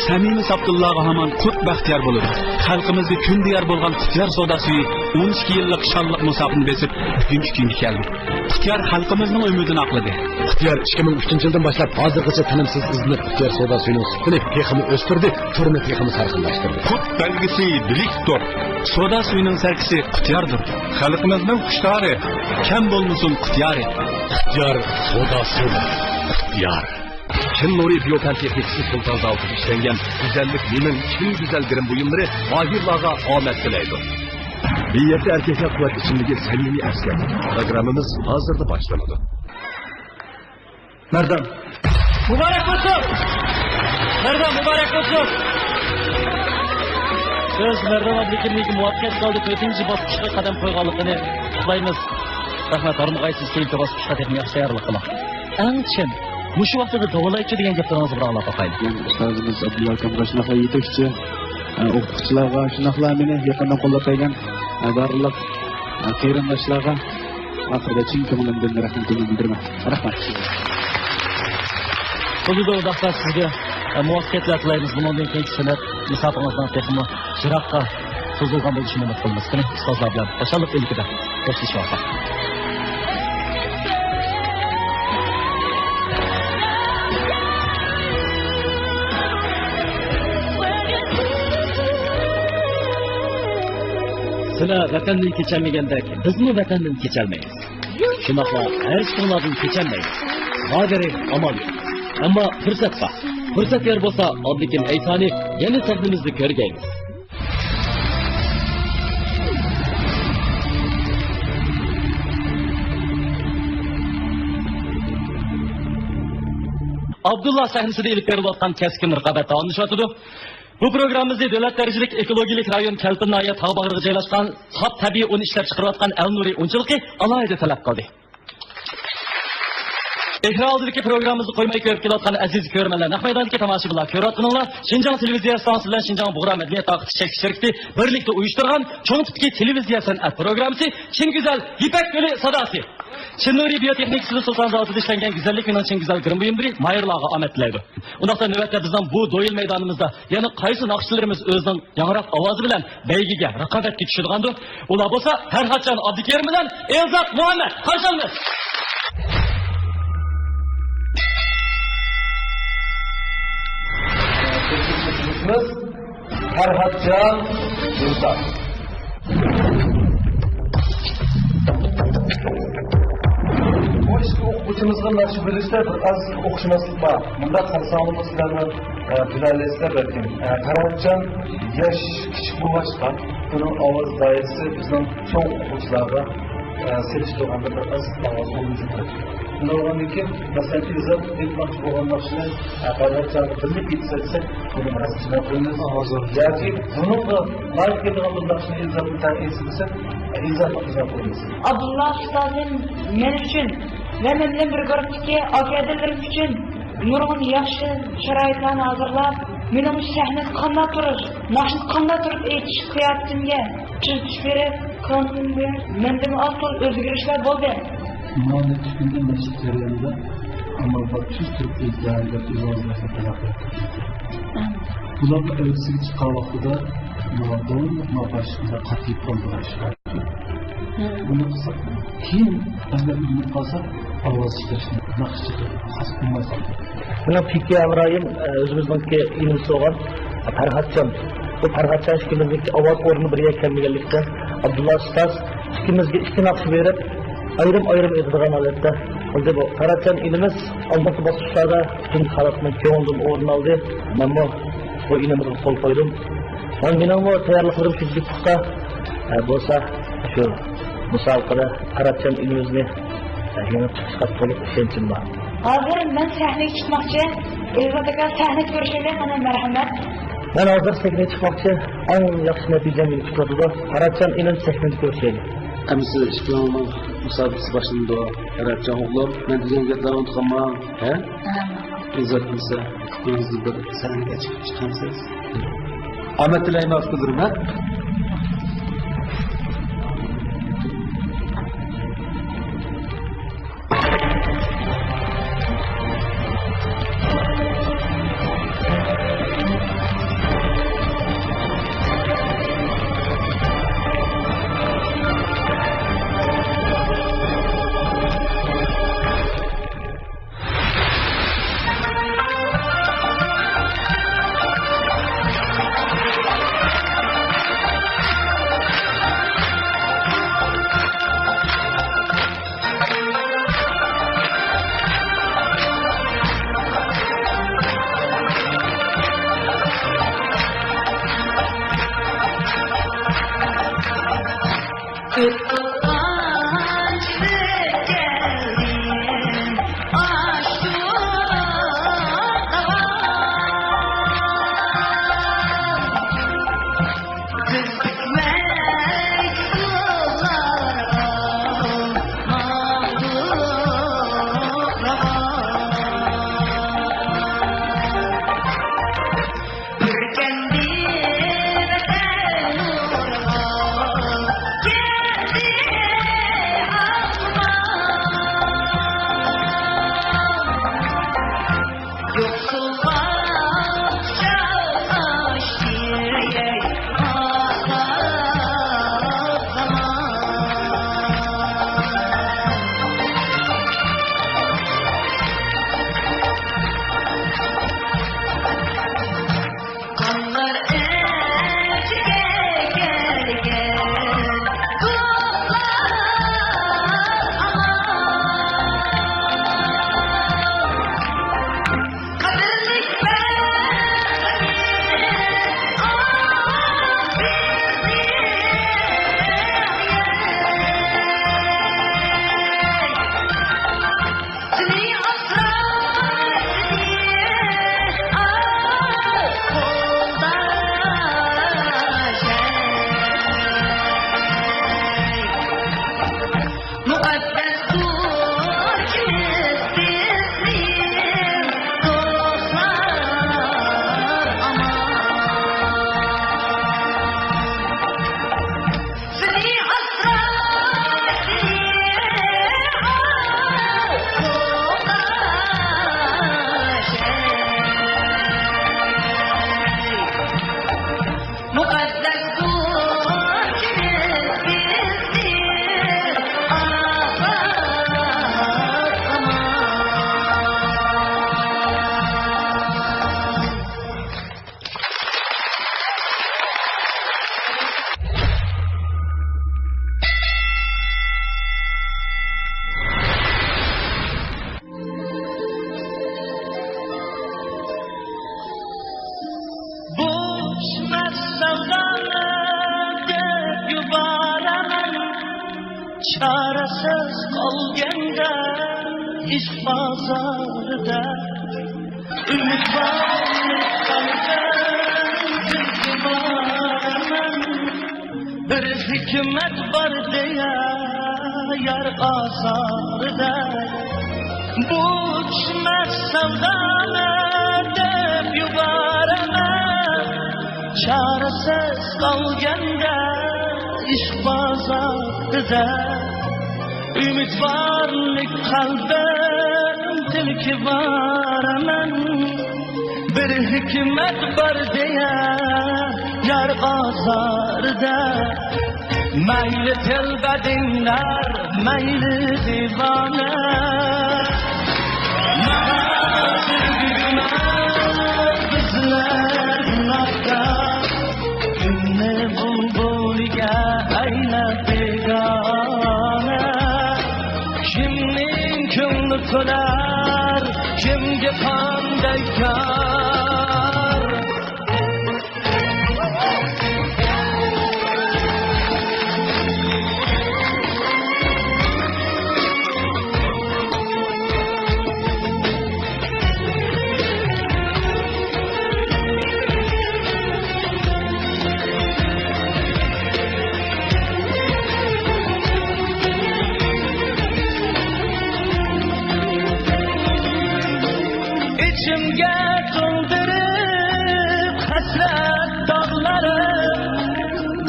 سەمىمىي ساپ دىللارغا ھامان قۇت بەختىيار بولىدۇ. خەلقىمىزگە كۈندە يار بولغان قۇتيار سودا سۈيى ئون ئىككى يىللىق شانلىق مۇساپىنى بېسىپ، بۈگۈنكى كۈنگە كەلدى. قۇتيار خەلقىمىزنىڭ ئۈمىدىنى ئاقلىدى. قۇتيار ئىككى مىڭ ئۈچىنچى يىلدىن باشلاپ ھازىرغىچە تىنىمسىز ئىزدىنىپ، قۇتيار سودا سۈيىنىڭ سۈپىتىنى تېخىمۇ ئۆستۈردى، تۈرىنى تېخىمۇ سەرخىللاشتۇردى. قۇت بەلگىسى بىلىكتۇر. سودا سۈيىنىڭ سەركىسى قۇتياردۇر. خەلقىمىزنىڭ خۇشتارى، كەم بولمىسۇن قۇتيارى. قۇتيار سودا سۈيى. قۇتيار. چىن نۇرى بىيو پەن تېخنىكىسى سۇلتان زاۋۇتىدا ئىشلەنگەن گۈزەللىك نېمىن چىن گۈزەل گىرىم بۇيۇملىرى ماھىرلارغا ئومەك تىلەيدۇ. بىر يەتتە ئەركەكلەر قۇۋۋەت ئىچىملىكى سەمىمىي ئەسكەر. پروگراممىمىز ھازىرلا باشلىنىدۇ. مەردان. مۇبارەك بولسۇن! مەردان، مۇبارەك بولسۇن! بىز مەردان ئابلىكىمنىڭ مۇۋەپپەقىيەتلىك ھالدا تۆتىنچى باسقۇچقا قەدەم قويغانلىقىنى قۇتلايمىز. رەھمەت، ھارمىغايسىز، كېيىنكى باسقۇچقا تېخىمۇ ياخشى تەييارلىق قىلىڭ. ئەڭ چىن، مۇشۇ ۋاقتىدا داۋالايچۇ دېگەن گەپلىرىڭىزنى بىر ئاڭلاپ باقايلى. يەنە ئۇستازىمىز ئابدۇللا ئاكامغا، شۇنداقلا يېتەكچى، ئە، ئوقۇتقۇچىلارغا، شۇنداقلا مېنى يېقىندىن قوللاپ كەلگەن، ئە، بارلىق، ئە، قېرىنداشلارغا ئاخىرىدا چىن كۆڭلۈمدىن رەھمىتىمنى بىلدۈرىمەن. رەھمەت. قىلدى ئۇنداقتا سىزگە، ئە، مۇۋەپپەقىيەتلەر تىلەيمىز. بۇنىڭدىن كېيىنكى سەنئەت مۇساپىڭىزنىڭ تېخىمۇ يىراققا سوزۇلغان بولۇشىنى ئۈمىد قىلىمىز. قېنى، ئۇستازلار بىلەن خۇشاللىق ئىلكىدە خوشلىشىۋالساق. سىلەر ۋەتەننى كېچەلمىگەندەك، بىزمۇ ۋەتەندىن كېچەلمەيمىز. شۇنداقلا ھەر ئىشىڭلاردىن كېچەلمەيمىز. بارىبىر ئامان يوق. ئەمما پۇرسەت بار. پۇرسەت يار بولسا، ئابلىكىم ئەيسانى يەنە سەھنىمىزدە كۆرگەيمىز. ئابدۇللا سەھنىسىدە ئېلىپ بېرىلىۋاتقان كەسكىن رىقابەت داۋاملىشىۋاتىدۇ. بۇ پروگراممىمىزنى دۆلەت دەرىجىلىك ئېكولوگىيەلىك رايون كەلپىن ناھىيە تاغ باغرىغا جايلاشقان ساپ تەبىئىي ئۇن ئىشلەپ چىقىرىۋاتقان ئەلنۇرى ئۇنچىلىكى ئالاھىدە تەلەپ قىلدى. ئېكران ئالدىدىكى پروگراممىمىزنى قويماي كۆرۈپ كېلىۋاتقان ئەزىز كۆرۈرمەنلەر، نەق مەيداندىكى تاماشىبىنلار، كۆرۈۋاتقىنىڭلار شىنجاڭ تېلېۋىزىيە ئىستانسىسى بىلەن شىنجاڭ بۇغرا مەدەنىيەت تارقىتىش چەكلىك شىركىتى بىرلىكتە ئۇيۇشتۇرغان چوڭ تىپتىكى تېلېۋىزىيە سەنئەت پروگراممىسى چىن گۈزەل يىپەك يولى ساداسى. چىن نۇرى بىيو تېخنىكا سۈلۈس سۇلتان زاۋۇتىدا ئىشلەنگەن گۈزەللىك مېنىڭ چىن گۈزەل گىرىم بۇيۇملىرى ماھىرلارغا ئامەت تىلەيدۇ. ئۇنداقتا نۆۋەتتە بىزنىڭ بۇ دويىل مەيدانىمىزدا يەنە قايسى ناخشىچىلىرىمىز ئۆزىنىڭ ياڭراق ئاۋازى بىلەن بەيگىگە، رىقابەتكە چۈشىدىغاندۇ؟ ئۇلار بولسا پەرھاتجان ئابدۇكېرىم بىلەن ئېلزات مۇھەممەد. قارشى ئالىمىز. پەرھاتجان يۇلتاز. بۇ ئىككى ئوقۇغۇچىمىزغا ناخشا بېرىشتە بىر ئاز ئوخشىماسلىق بار. مۇنداق قارىساڭلارمۇ سىلەرمۇ، ئە، بىلەلەيسىلەر بەلكىم. ئە، پەرھاتجان ياش كىچىك بولغاچقا، ئۇنىڭ ئاۋاز دائىرىسى بىزنىڭ چوڭ ئوقۇغۇچىلارغا، ئە، سېلىشتۇرغاندا بىر ئاز ئاۋاز ئورنىدىن تۆۋەن. شۇنداق بولغاندىكىن، مەسىلەن، ئىلزات ئېيتماقچى بولغان ناخشىنى، ئە، پەرھاتجانغا بىللە ئېيتسا دېسەك، بۇنى راست خىزمەت قىلىمىز. ياكى بۇنىڭغا لايىق كېلىدىغان بىر ناخشىنى ئىلزاتنى تەيىن ئېيتسا دېسەك، ئە، ئىلزاتنى خىزمەت قىلىمىز. ئابدۇللا ئۇستازىم مەن ئۈچۈن ۋە مەن بىلەن بىر گۇرۇپپىدىكى ئاكا-ئىنىلىرىم ئۈچۈن نۇرغۇن ياخشى شارائىتلارنى ھازىرلاپ، مېنىڭ سەھنىدە قانداق تۇرۇش، ناخشىنى قانداق تۇرۇپ ئېيتىش قىياپىتىمگە تۈزىتىش بېرىپ، كانتىندا مەندىمۇ ئاز-تولا ئۆزگىرىشلەر بولدى. مانا ئىككى كۈندىن مەشىق جەريانىدا ئامال بار تۈز تۈركىي جاھىلەت ئۆزىڭىزنى تەلەپ قىلىپ، بۇلارنى ئەۋەتسىگە چىققان ۋاقتىدا ماڭا داۋاملىق ماڭا باشلىقىدا قاتىيىپ قالىدىغان ئىشلار. بۇنى قىلساق، كېيىن ئەمەل ئۆگىنىپ قالساق، ئاۋاز چىقىرىشنى، ناخشا چىقىرىشنى خاس قىلماي قالدۇق. مېنىڭ پىكى ھەمراھىم، ئە، ئۆزىمىزنىڭكى ئىنىمىز بولغان پەرھاتجان. بۇ پەرھاتجان ئىككىمىزنىڭكى ئاۋاز ئورنى بىر يەرگە كەلمىگەنلىكتىن، ئابدۇللا ئۇستاز ئىككىمىزگە ئىككى ناخشا بېرىپ، ئايرىم-ئايرىم ئېيتىدىغان ھالەتتە قىلدى. بۇ پەرھاتجان ئىنىمىز ئالدىنقى باسقۇچلاردا پۈتۈن خەلقنىڭ كۆڭلىدىن ئورۇن ئالدى. مەنمۇ بۇ ئىنىمىزغا قول قويدۇم. مەن مېنىڭمۇ تەييارلىقلىرىم شۇنچىلىك پۇختا، ئە، بولسا شۇ مۇسابىقىدە پەرھاتجان ئىنىمىزنى، ئە، يېڭىپ چىقىشقا تولۇق ئىشەنچىم بار. ھازىر مەن سەھنىگە چىقماقچى. ئېلزات ئاكا، سەھنىگە كۆرۈشەيلى، قېنى، مەرھەمەت. مەن ھازىر سەھنىگە چىقماقچى. ئەڭ ياخشى نەتىجە مېنى كۈتۈۋاتىدۇ. پەرھاتجان ئىنىم، سەھنىدە كۆرۈشەيلى. ئەمىسە ئىككىڭلارنىڭ مۇسابىقىسى باشلىنىدۇ. پەرھاتجان ئوغلۇم، مەن دېگەن گەپلەرنى ئۇنتۇپ قالما. ھە؟ ھە. ئىلزات بولسا، ئىككىڭىزنى بىر سەھنىگە چىقىپ چىقامسىز؟ ئامەت تىلەيمەن، ئۇكىلىرىم، ھە؟ چارىسىز قالغاندا ئىشق بازارىدا، ئۈمىد بارلىق قەلبىم تىلكى بارىمەن. بىر ھېكمەت بار دەيە يار ئازارىدا، بۇ چۈشمەس سەۋدانى دەپ يۇبارىمەن. چارىسىز قالغاندا ئىشق بازارىدا، ئۈمىد بارلىق قەلبىم تىلكى بارىمەن. بىر ھېكمەت بار دەيە يار ئازارىدا، مەيلى تەلۋە دىنلار، مەيلى دىۋانە. بىزلەر گۇناھكار، كۈننى بۇلبۇلگە ئەيلەپ بىگانە. كىمنىڭ كۆڭلى تولار، كىمگە قانداق كار؟ ئىچىمگە تولدۇرۇپ ھەسرەت داغلىرىم،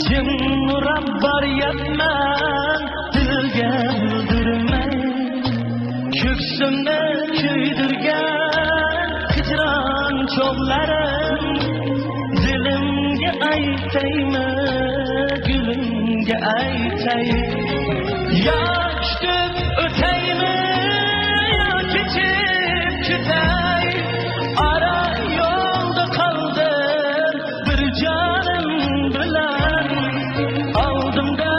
جىم ئۇراپ بارىمەن دىلگە بىلدۈرمەي. كۆكسۈمنى كۆيدۈرگەن ھىجران چوغلىرىم، دىلىمگە ئېيتەيمۇ، گۈلۈمگە ئېيتەي؟ يا كۈتۈپ ئۆتەيمۇ، يا كېچىپ كېتەي؟ ئارا يولدا قالدىم بىر جانىم بىلەن. ئالدىمدا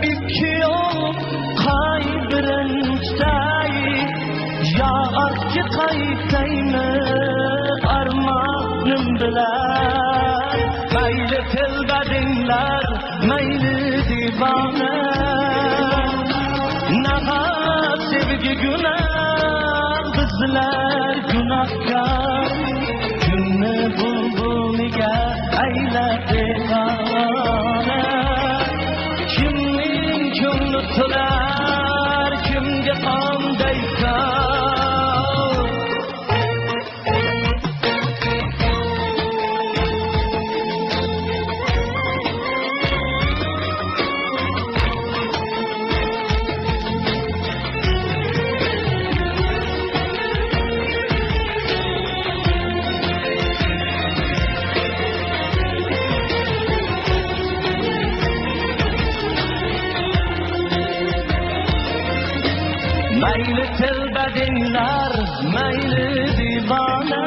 ئىككى يول، قايبىرىنى تۇتاي؟ يا ئارتقا قايتايمۇ ئارمانىم بىلەن؟ مەيلى تەلۋە دىنلار، مەيلى دىۋانە، ناھەق سۆيگۈ گۇناھ، بىزلەر گۇناھكار. كۈننى بۇلبۇلىگە ئەيلەپ بىگانە. كىمنىڭ كۆڭلى تولار، كىمگە قانداق كار؟ مەيلى تەلۋە دىنلار، مەيلى دىۋانە،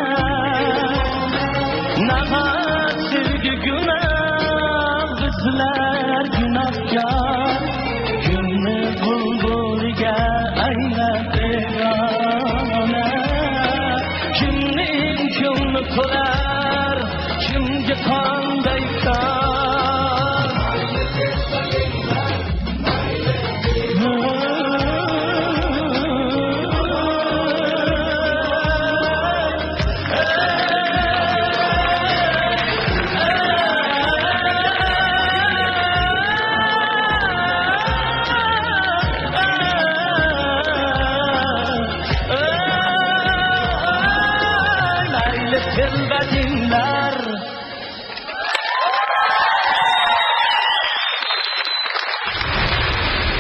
ناھەق سۆيگۈ گۇناھ، بىزلەر گۇناھكار. كۈننى بۇلبۇلىگە ئەيلەپ بىگانە. كىمنىڭ كۆڭلى تولار، كىمگە قانداق كار؟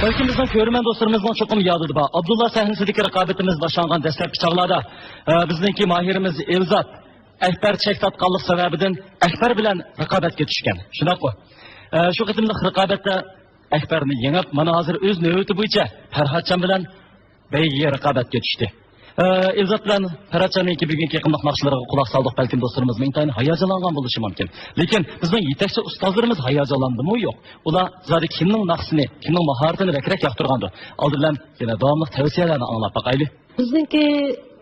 بەلكىم بىزنىڭ كۆرۈرمەن دوستلىرىمىزنىڭ چوقۇم يادىدا بار. ئابدۇللا سەھنىسىدىكى رىقابىتىمىز باشلانغان دەسلەپكى چاغلاردا، ئە، بىزنىڭكى ماھىرىمىز ئېلزات ئەكبەر چەك تارتقانلىق سەۋەبىدىن ئەكبەر بىلەن رىقابەتكە چۈشكەن. شۇنداققۇ؟ ئە، شۇ قېتىملىق رىقابەتتە ئەكبەرنى يېڭىپ، مانا ھازىر ئۆز نۆۋىتى بويىچە پەرھاتجان بىلەن بەيگىگە رىقابەتكە چۈشتى. ئە، ئىلزات بىلەن پەرھاتجاننىڭكى بۈگۈنكى يېقىملىق ناخشىلىرىغا قۇلاق سالدۇق. بەلكىم دوستلىرىمىزمۇ ئىنتايىن ھاياجانلانغان بولۇشى مۇمكىن. لېكىن بىزنىڭ يېتەكچى ئۇستازلىرىمىز ھاياجانلاندىمۇ يوق؟ ئۇلار زادى كىمنىڭ ناخشىسىنى، كىمنىڭ ماھارىتىنى بەكرەك ياقتۇرغاندۇ؟ ئالدى بىلەن يەنە داۋاملىق تەۋسىيەلەرنى ئاڭلاپ باقايلى. بىزنىڭكى،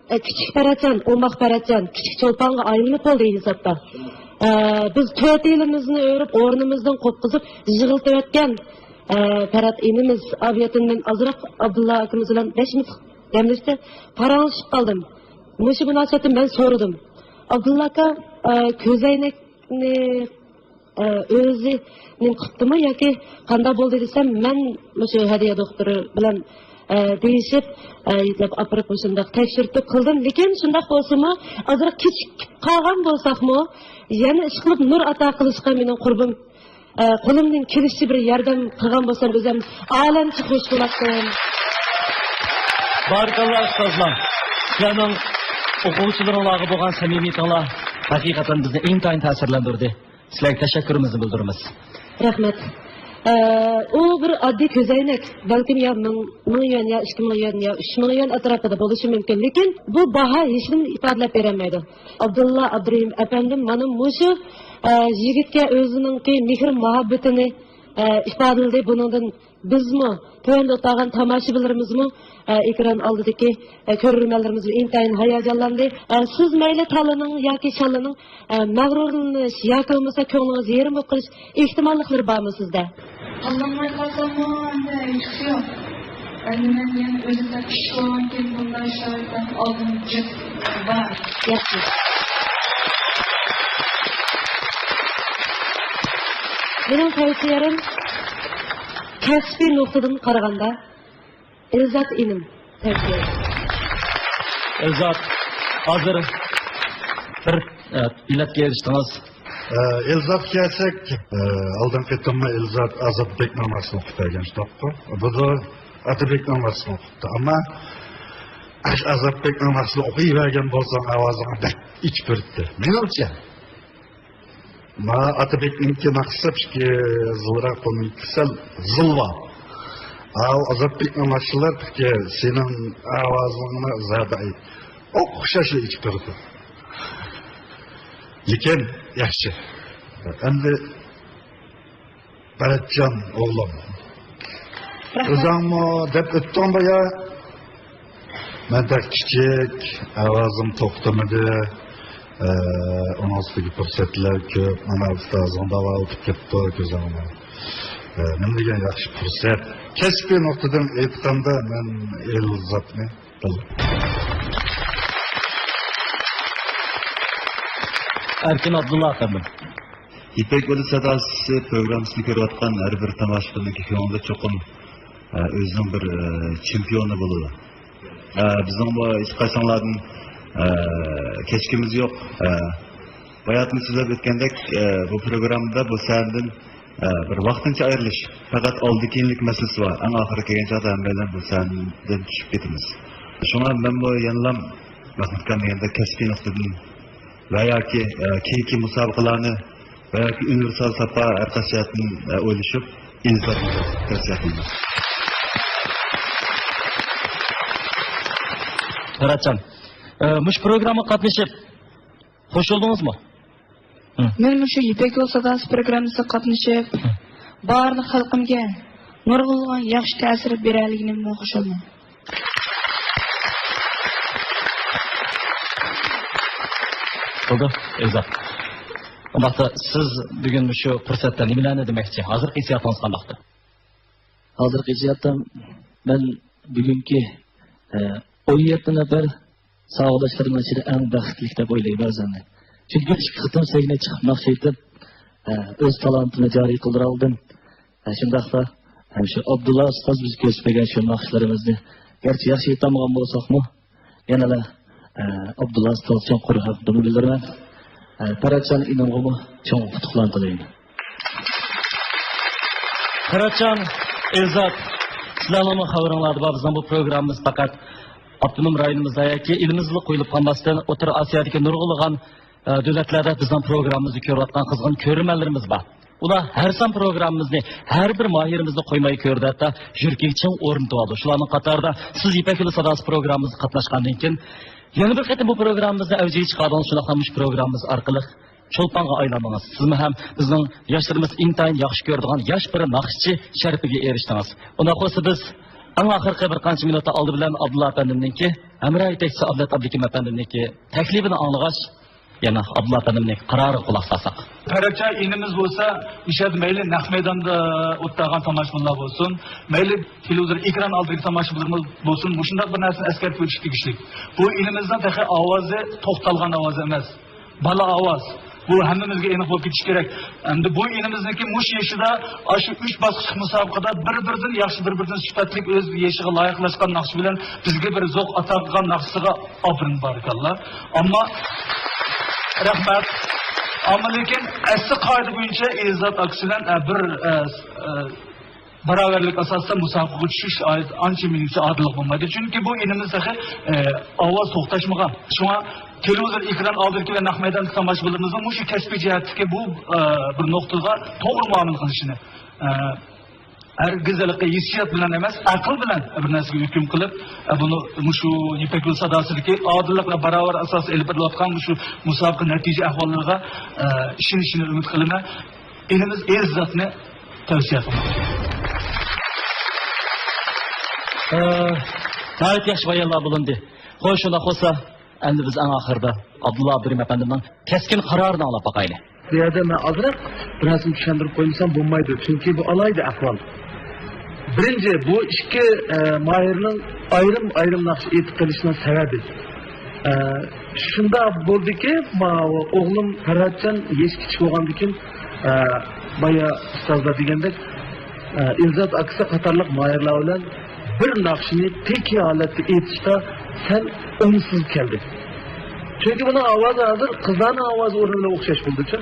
ئە، كىچىك پەرھاتجان، ئوماق پەرھاتجان، كىچىك چولپانغا ئايلىنىپ بولدى ھېسابتا. ئە، بىز تۆت يىلىمىزنى ئۆرۈپ، ئورنىمىزدىن قوپقۇزۇپ، يىغلىتىۋەتكەن ئە، پەرھات ئىنىمىز ئاۋىيەتتىن مەن ئازراق ئابدۇللا ئاكىمىز بىلەن بەش مىنۇت دەملەشتە پاراڭلىشىپ قالدىم. مۇشۇ مۇناسىۋەتتە مەن سورىدىم. ئابدۇللا ئاكا، ئە، كۆزەينەكنى، ئە، ئۆزى نېمە قىپتىمۇ ياكى قانداق بولدى دېسەم، مەن مۇشۇ ھەدىيە دوختۇرى بىلەن، ئە، دېيىشىپ، ئە، يېتىلەپ ئاپىرىپ مۇشۇنداق تەكشۈرتۈپ قىلدىم. لېكىن شۇنداق بولسىمۇ، ئازراق كېچىكىپ قالغان بولساقمۇ، يەنە ئىشقىلىپ نۇر ئاتا قىلىشقا مېنىڭ قۇربۇم، ئە، قولۇمدىن كېلىشىچە بىر ياردەم قىلغان بولسام، ئۆزۈم ئالەمچە خۇش بولاتتىم. بارىكاللا ئۇستازلار. سىلەرنىڭ ئوقۇغۇچىلىرىڭلارغا بولغان سەمىمىيىتىڭلار ھەقىقەتەن بىزنى ئىنتايىن تەسىرلەندۈردى. سىلەرگە تەشەككۈرىمىزنى بىلدۈرىمىز. رەھمەت. ئە، ئۇ بىر ئاددىي كۆزەينەك، بەلكىم يا مىڭ، مىڭ يۈەن، يا ئىككى مىڭ يۈەن، يا ئۈچ مىڭ يۈەن ئەتراپىدا بولۇشى مۇمكىن. لېكىن بۇ باھا ھېچنېمىنى ئىپادىلەپ بېرەلمەيدۇ. ئابدۇللا ئابدۇرېھىم ئەپەندىم مانا مۇشۇ، ئە، يىگىتكە ئۆزىنىڭكى مېھىر مۇھەببىتىنى، ئە، ئىپادىلىدى. بۇنىڭدىن بىزمۇ، تۆۋەندە ئولتۇرغان تاماشىبىنلىرىمىزمۇ، ئە، ئېكران ئالدىدىكى، ئە، كۆرۈرمەنلىرىمىزمۇ ئىنتايىن ھاياجانلاندى. ئە، سىز مەيلى تالىنىڭ ياكى شالىنىڭ، ئە، مەغرۇرلىنىش ياكى بولمىسا كۆڭلىڭىز يېرىم بولۇپ قېلىش ئېھتىماللىقلىرى بارمۇ سىزدە؟ تاللانماي قالساممۇ ئەمدى ھېچقىسى يوق. ئەمدى مەن يەنە ئۆزۈم تەپكۈچ بولغانكىن بۇنداق شارائىتلارنى ئالدىن جىق بار. ياخشى. مېنىڭ تەۋسىيەم كەسپىي نۇقتىدىن قارىغاندا، ئىلزات ئىنىم، تەبرىك. ئىلزات، ھازىر بىر، ئە، ئىللەتكە ئېرىشتىڭىز. ئە، ئىلزاتقا كەلسەك، ئە، ئالدىنقى قېتىممۇ ئىلزات ئازادبېكنىڭ ناخشىسىنى ئوقۇپ بەرگەن شۇنداققۇ. بۇ ئاتىبېكنىڭ ناخشىسىنى ئوقۇپتۇ. ئەمما ئاشۇ ئازادبېكنىڭ ناخشىسىنى ئوقۇيۋەرگەن بولساڭ، ئاۋازىڭ بەك ئېچىپ بېرىپتۇ. مېنىڭچە. ما ئاتىبېكنىڭكى ناخشىسى بىكى زىلراق، بۇنىڭكى سەل زىلۋا. ئاۋۇ ئازادبېكنىڭ ناخشىلىرى بىكى سېنىڭ ئاۋازىڭنى زادى ئوخشاش ئېچىپ بېرىدۇ. لېكىن ياخشى. ئەمدى بەرەتجان ئوغلۇم. رەھمەت. ئۆزۈڭمۇ دەپ ئۆتتۈڭ بايا. مەن تېخى كىچىك، ئاۋازىم توختىمىدى. ئە، ئۇنىڭ ئۈستىگە پۇرسەتلەر كۆپ. مانا ئۇستازىڭ داۋالىتىپ كەپتۇ كۆزۈڭنى. ئە، نېمە دېگەن ياخشى پۇرسەت. كەسپىي نۇقتىدىن ئېيتقاندا، مەن ئىلزاتنى ئەركىن ئابدۇللا ئەپەندىم. يىپەك يولى ساداسى پروگراممىسىنى كۆرۈۋاتقان ھەر بىر تاماشىبىننىڭكى كۆڭلىدە چوقۇم، ئە، ئۆزىنىڭ بىر، ئە، چېمپىيونى بولىدۇ. ئە، بىزنىڭمۇ ھېچقايسىڭلاردىن، ئە، كەچكىمىز يوق. ئە، باياتىن سۆزلەپ ئۆتكەندەك، ئە، بۇ پروگراممىدا بۇ سەھنىدىن، ئە، بىر ۋاقتىنچە ئايرىلىش، پەقەت ئالدى كېيىنلىك مەسىلىسى بار. ئەڭ ئاخىرى كەلگەن چاغدا ھەممەيلەن بۇ سەھنىدىن چۈشۈپ كېتىمىز. شۇڭا مەنمۇ يەنىلا مەھمۇتكان دېگەندەك كەسپىي نۇقتىدىن ۋە ياكى، ئە، كېيىنكى مۇسابىقىلەرنى ۋە ياكى ئۇنىۋېرسال ساپا ھەر قايسى جەھەتتىن، ئە، ئويلىشىپ، ئىلزامنى تەۋسىيە قىلىمەن. پەرھاتجان، ئە، مۇشۇ پروگراممىغا قاتنىشىپ، خۇش بولدىڭىزمۇ؟ ھە. مەن مۇشۇ يىپەك يولى ساداسى پروگراممىسىغا قاتنىشىپ، بارلىق خەلقىمگە نۇرغۇنلىغان ياخشى تەسىر بېرەلىگىنىمدىن خۇش بولىمەن. بولدى، ئىلزات. ئۇنداقتا سىز بۈگۈن مۇشۇ پۇرسەتتە نېمىلەرنى دېمەكچى؟ ھازىرقى ھېسسىياتىڭىز قانداقتۇ؟ ھازىرقى ھېسسىياتىم، مەن بۈگۈنكى، ئە، ئون يەتتە نەپەر ساۋاقداشلىرىمنىڭ ئىچىدە ئەڭ بەختلىك دەپ ئويلايمەن ئۆزۈمنى. چۈنكى ئىككى قېتىم سەھنىگە چىقىپ ناخشا ئېيتىپ، ئە، ئۆز تالانتىمنى جارى قىلدۇرالىدىم. ئە، شۇنداقلا، ئە، شۇ ئابدۇللا ئۇستاز بىزگە كۆرسىتىپ بەرگەن شۇ ناخشىلىرىمىزنى، گەرچە ياخشى ئېيتالمىغان بولساقمۇ، يەنىلا، ئە، ئابدۇللا ئۇستاز چوڭقۇر ھەمدۇمنى بىلدۈرىمەن. ئە، پەرھاتجان ئىنىمغىمۇ چوڭ ئۇتۇقلارنى تىلەيمەن. پەرھاتجان، ئىلزات، سىلەرنىڭمۇ خەۋىرىڭلاردا بار، بىزنىڭ بۇ پروگراممىمىز پەقەت ئاپتونوم رايونىمىزدا ياكى ئېلىمىزدىلا قويۇلۇپ قالماستىن، ئوتتۇرا ئاسىيادىكى نۇرغۇنلىغان، ئە، دۆلەتلەردە بىزنىڭ پروگراممىمىزنى كۆرۈۋاتقان قىزغىن كۆرۈرمەنلىرىمىز بار. ئۇلار ھەر سان پروگراممىمىزنى، ھەر بىر ماھىرىمىزنى قويماي كۆرىدۇ، ھەتتا يۈرىكىگە چىڭ ئورنىتىۋالىدۇ. شۇلارنىڭ قاتارىدا سىز يىپەك يولى ساداسى پروگراممىمىزغا قاتناشقاندىن كېيىن، يەنە بىر قېتىم بۇ پروگراممىمىزنى ئەۋجىگە چىقاردىڭىز، شۇنداقلا مۇشۇ پروگراممىمىز ئارقىلىق چولپانغا ئايلاندىڭىز. سىزمۇ ھەم بىزنىڭ ياشلىرىمىز ئىنتايىن ياخشى كۆرىدىغان ياش بىر ناخشىچى شەرىپىگە ئېرىشتىڭىز. ئۇنداق بولسا بىز ئەڭ ئاخىرقى بىر قانچە مىنۇتتا ئالدى بىلەن ئابدۇللا ئەپەندىمنىڭكى، ھەمراھ يېتەكچىسى ئابلەت ئابلىكىم ئەپەندىمنىڭكى تەكلىپىنى ئاڭلىغاچ، يەنە ئابدۇللا ئەپەندىمنىڭ قارارىغا قۇلاق سالساق. پەرەتجان ئىنىمىز بولسا، مۇشۇ يەردە مەيلى نەق مەيداندا ئولتۇرغان تاماشىبىنلار بولسۇن، مەيلى تېلېۋىزور ئېكران ئالدىدىكى تاماشىبىنلىرىمىز بولسۇن، مۇشۇنداق بىر نەرسىنى ئەسكەرتىپ ئۆتۈش تېگىشلىك. بۇ ئىنىمىزنىڭ تېخى ئاۋازى توختالغان ئاۋاز ئەمەس. بالا ئاۋاز. بۇ ھەممىمىزگە ئېنىق بولۇپ كېتىشى كېرەك. ئەمدى بۇ ئىنىمىزنىڭكى مۇشۇ يېشىدا، ئاشۇ ئۈچ باسقۇچلۇق مۇسابىقىدە بىر-بىرىدىن ياخشى، بىر-بىرىدىن سۈپەتلىك، ئۆز يېشىغا لايىقلاشقان ناخشا بىلەن بىزگە بىر زوق ئاتا قىلغان ناخشىسىغا ئاپىرىن، بارىكاللا. ئەمما رەھمەت. ئەمما لېكىن ئەسلى قائىدە بويىچە ئېلزات ئاكىسى بىلەن، ئە، بىر، ئە، ئە، باراۋەرلىك ئاساسىدا مۇسابىقىگە چۈشۈش ئانچە مېنىڭچە ئادىللىق بولمايدۇ. چۈنكى بۇ ئىنىمىز تېخى، ئە، ئاۋاز توختاشمىغان. شۇڭا تېلېۋىزور ئېكران ئالدىدىكى ۋە نەق مەيداندىكى تاماشىبىنلىرىمىزنىڭ مۇشۇ كەسپىي جەھەتتىكى بۇ، ئە، بىر نۇقتىغا توغرا مۇئامىلە قىلىشىنى، ئە، ھەرگىز ھېلىقى ھېسسىيات بىلەن ئەمەس، ئەقىل بىلەن بىر نەرسىگە ھۆكۈم قىلىپ، ئە، بۇنى مۇشۇ يىپەك يولى ساداسىدىكى ئادىللىق ۋە باراۋەر ئاساسىدا ئېلىپ بېرىلىۋاتقان مۇشۇ مۇسابىقە نەتىجە ئەھۋاللىرىغا، ئە، ئىشىنىشىنى ئۈمىد قىلىمەن. ئىنىمىز ئېلزاتنى تەۋسىيە قىلىمەن. ئە، ناھايىتى ياخشى بايانلار بولۇندى. خوش، شۇنداق بولسا، ئەمدى بىز ئەڭ ئاخىرىدا ئابدۇللا ئابدۇرېھىم ئەپەندىمنىڭ كەسكىن قارارىنى ئاڭلاپ باقايلى. بۇ يەردە مەن ئازراق بىر نەرسىنى چۈشەندۈرۈپ قويمىسام بولمايدۇ، چۈنكى بۇ ئالاھىدە ئەھۋال. بىرىنچى، بۇ ئىككى، ئە، ماھىرنىڭ ئايرىم-ئايرىم ناخشا ئېيتىپ قېلىشىنىڭ سەۋەبى، ئە، شۇنداق بولدىكى، ماۋۇ ئوغلۇم پەرھاتجان يېشى كىچىك بولغاندىكىن، ئە، بايا ئۇستازلار دېگەندەك، ئە، ئىلزات ئاكىسى قاتارلىق ماھىرلار بىلەن بىر ناخشىنى پېكى ھالەتتە ئېيتىشتا سەل ئوڭۇشسىز كەلدى. چۈنكى بۇنىڭ ئاۋازى ھازىر قىزلارنىڭ ئاۋازى ئورنى بىلەن ئوخشاش بولدىچۇ.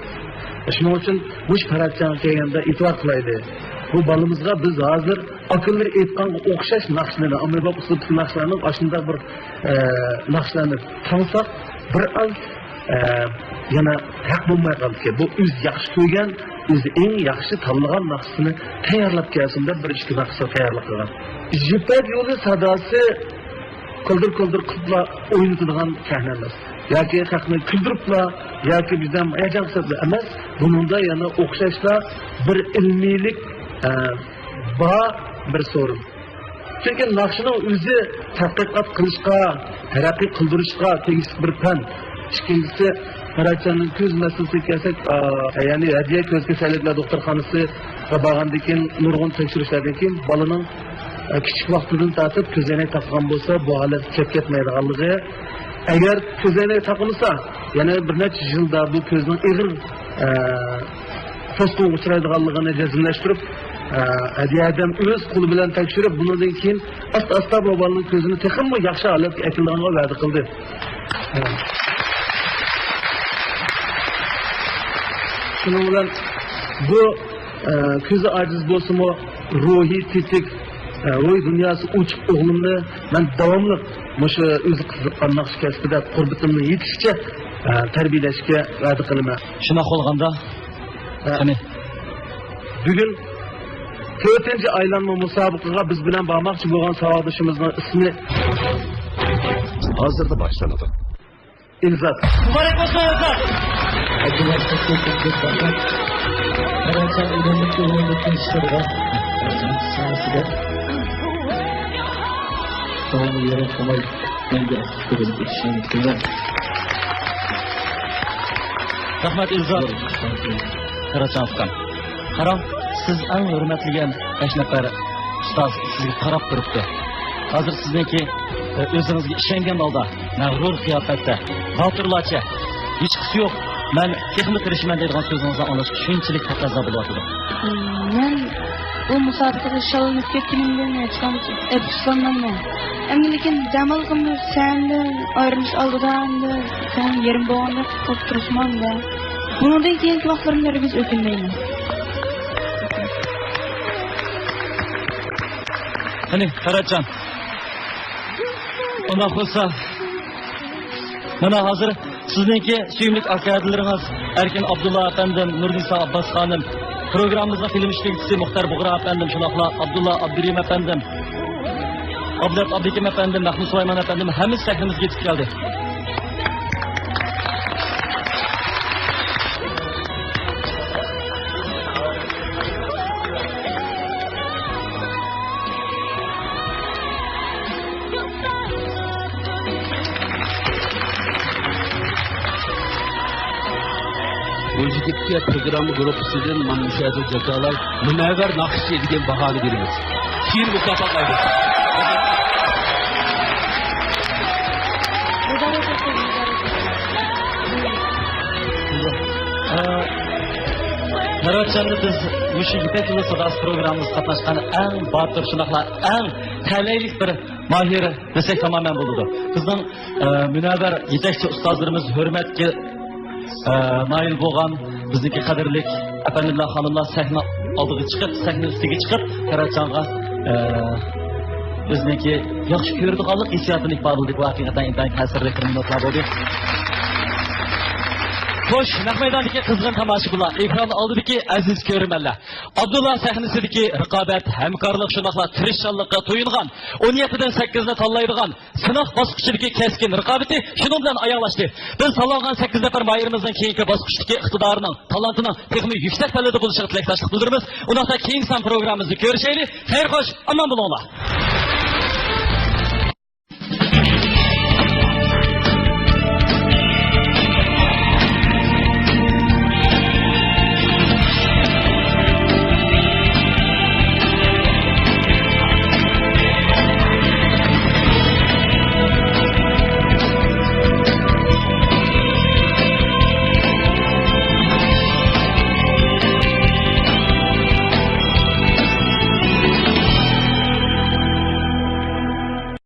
شۇنىڭ ئۈچۈن مۇشۇ پەرھاتجانغا كەلگەندە ئېتىبار قىلايلى. بۇ بالىمىزغا بىز ھازىر ئاكىلىرى ئېيتقانغا ئوخشاش ناخشىلارنى، ئاممىباب ئۇسلۇبتىكى ناخشىلارنىڭ ئاشۇنداق بىر، ئە، ناخشىلارنى تىڭلىساق، بىر ئاز، ئە، يەنە ھەق بولماي قالدىكەن. بۇ ئۆزى ياخشى كۆرگەن، ئۆزى ئەڭ ياخشى تاللىغان ناخشىسىنى تەييارلاپ كەلسۇن دەپ بىر ئىككى ناخشا تەييارلىق قىلغان. يىپەك يولى ساداسى كولدۇر-كولدۇر قىلىپلا ئوينىتىدىغان سەھنە ئەمەس. ياكى خەقنى كۈلدۈرۈپلا، ياكى بىزدىن ھاياجان قىلىپلا ئەمەس. بۇنىڭدا يەنە ئوخشاشلا بىر ئىلمىيلىك، ئە، بار بىر سورۇن. چۈنكى ناخشىنىڭ ئۆزى تەتقىقات قىلىشقا، تەرەققىي قىلدۇرۇشقا تېگىشلىك بىر پەن. ئىككىنچىسى، پەرھاتجاننىڭ كۆز مەسىلىسىگە كەلسەك، ئا، يەنى ھەدىيە كۆز كېسەللىكلەر دوختۇرخانىسىغا بارغاندىن كېيىن نۇرغۇن تەكشۈرۈشلەردىن كېيىن بالىنىڭ، ئا، كىچىك ۋاقتىدىن تارتىپ كۆز ئەينەك تاقىغان بولسا، بۇ ھالەتكە كېلىپ كەتمەيدىغانلىقى، ئەگەر كۆز ئەينەك تاقىمىسا، يەنە بىر نەچچە يىلدا بۇ كۆزنىڭ ئېغىر، ئە، توسقۇنغا ئۇچرايدىغانلىقىنى جەزملەشتۈرۈپ، ئە، ھەدىيە ھەدەم ئۆز قولى بىلەن تەكشۈرۈپ، بۇنىڭدىن كېيىن ئاستا-ئاستا بۇ بالىنىڭ كۆزىنى تېخىمۇ ياخشى ھالەتكە ئەكېلىدىغانلىقىنى ۋەدە قىلدى. شۇنىڭ بىلەن بۇ، ئە، كۆزى ئاجىز بولسىمۇ، روھى تېتىك، ئە، روھىي دۇنياسى ئوچۇق ئوغلۇمنى مەن داۋاملىق مۇشۇ ئۆزى قىزىققان ناخشا كەسپىدە قۇربىتىمنىڭ يېتىشىچە، ئە، تەربىيەلەشكە ۋەدە قىلىمەن. شۇنداق بولغاندا، ھە. قېنى؟ بۈگۈن تۆتىنچى ئايلانما مۇسابىقىگە بىز بىلەن بارماقچى بولغان ساۋاقدىشىمىزنىڭ ئىسمى ھازىرلا باشلىنىدۇ. ئىلزات. مۇبارەك بولسۇن، ئىلزات! ئابدۇللا سەككىز يىل بىر پەقەت پەرەنسە ئۆگەنمەكتە ئۇنىڭ ئۆتكەن ئىشلىرىغا ساھەسىدە داۋاملىق يېرىم قىلماي مەڭگۈ ئاكتىپ كۆرۈنۈپ ئۆتۈشىنى ئۈمىد قىلىمەن. رەھمەت، ئىلزات. قاراچان ئۇكام. قاراڭ، سىز ئەڭ ھۆرمەتلىگەن بەش نەپەر ئۇستاز سىزگە قاراپ تۇرۇپتۇ. ھازىر سىزنىڭكى، ئۆ-، ئۆزىڭىزگە ئىشەنگەن ھالدا، مەغرۇر قىياپەتتە، باتۇرلارچە، ھېچقىسى يوق، مەن تېخىمۇ تىرىشىمەن دەيدىغان سۆزىڭىزنى ئاڭلاشقا شۇنچىلىك تەقەززا بولۇۋاتىدۇ. مەن بۇ مۇسابىقىگە شاللىنىپ كەتكىنىمدىن ھېچقانچە ئەپسۇسلانمايمەن. ئەمدى لېكىن دەم ئالغىنىمدا سەھنىدىن ئايرىلىش ئالدىدا ئەمدى سەھنە يېرىم بولغاندەك قىلىپ تۇرسىمۇ ئەمدى بۇنىڭدىن كېيىنكى ۋاقىتلىرىمدا ھەرگىز ئۆكۈنمەيمەن. قېنى، قاراچان. ئۇنداق بولسا، مانا ھازىر سىزنىڭكى سۆيۈملۈك ئاكا-ھەدىلىرىڭىز ئەركىن ئابدۇللا ئەپەندىم، نۇرنىسا ئابباس خانىم، پروگراممىمىزنىڭ فىلىم ئىشلىگۈچىسى مۇختار بۇغرا ئەپەندىم، شۇنداقلا ئابدۇللا ئابدۇرېھىم ئەپەندىم، ئابلەت ئابلىكىم ئەپەندىم، مەھمۇد سۇلايمان ئەپەندىم، ھەممىسى سەھنىمىزگە يېتىپ كەلدى. كەيپىيات پروگرامما گۇرۇپپىسىدىن مانا مۇشۇ يەردە جاكارلاپ، مۇنەۋۋەر ناخشىچى دېگەن باھانى بېرىمىز. كېيىن مۇكاپاتلايمىز. ئە، مەرۋەتجاننى بىز مۇشۇ يىپەك يولى ساداسى پروگراممىمىزغا قاتناشقان ئەڭ باتۇر، شۇنداقلا ئەڭ تەلەيلىك بىر ماھىر دېسەك تامامەن بولىدۇ. بىزنىڭ، ئە، مۇنەۋۋەر يېتەكچى ئۇستازلىرىمىز، ھۆرمەتكە ئە، نايىل بولغان بىزنىڭكى قەدىرلىك ئەپەندىلەر، خانىملار سەھنە ئالدىغا چىقىپ، سەھنە ئۈستىگە چىقىپ، پەرھاتجانغا، ئە، ئۆزىنىڭكى ياخشى كۆرىدىغانلىق ھېسسىياتىنى ئىپادىلىدى. بۇ ھەقىقەتەن ئىنتايىن تەسىرلىك بىر مىنۇتلار بولدى. خوش، نەق مەيداندىكى قىزغىن تاماشىبىنلار، ئېكران ئالدىدىكى ئەزىز كۆرۈرمەنلەر، ئابدۇللا سەھنىسىدىكى رىقابەت، ھەمكارلىق، شۇنداقلا تىرىشچانلىققا تويۇنغان، ئون يەتتىدىن سەككىزنى تاللايدىغان سىناق باسقۇچىدىكى كەسكىن رىقابىتى شۇنىڭ بىلەن ئاياغلاشتى. بىز سانالغان سەككىز نەپەر ماھىرىمىزنىڭ كېيىنكى باسقۇچتىكى ئىقتىدارىنىڭ، تالانتىنىڭ تېخىمۇ يۈكسەك پەللىدە بولۇشىغا تىلەكداشلىق بىلدۈرىمىز. ئۇنداقتا كېيىنكى سان پروگراممىمىزدا كۆرۈشەيلى. خەير خوش، ئامان بولۇڭلار.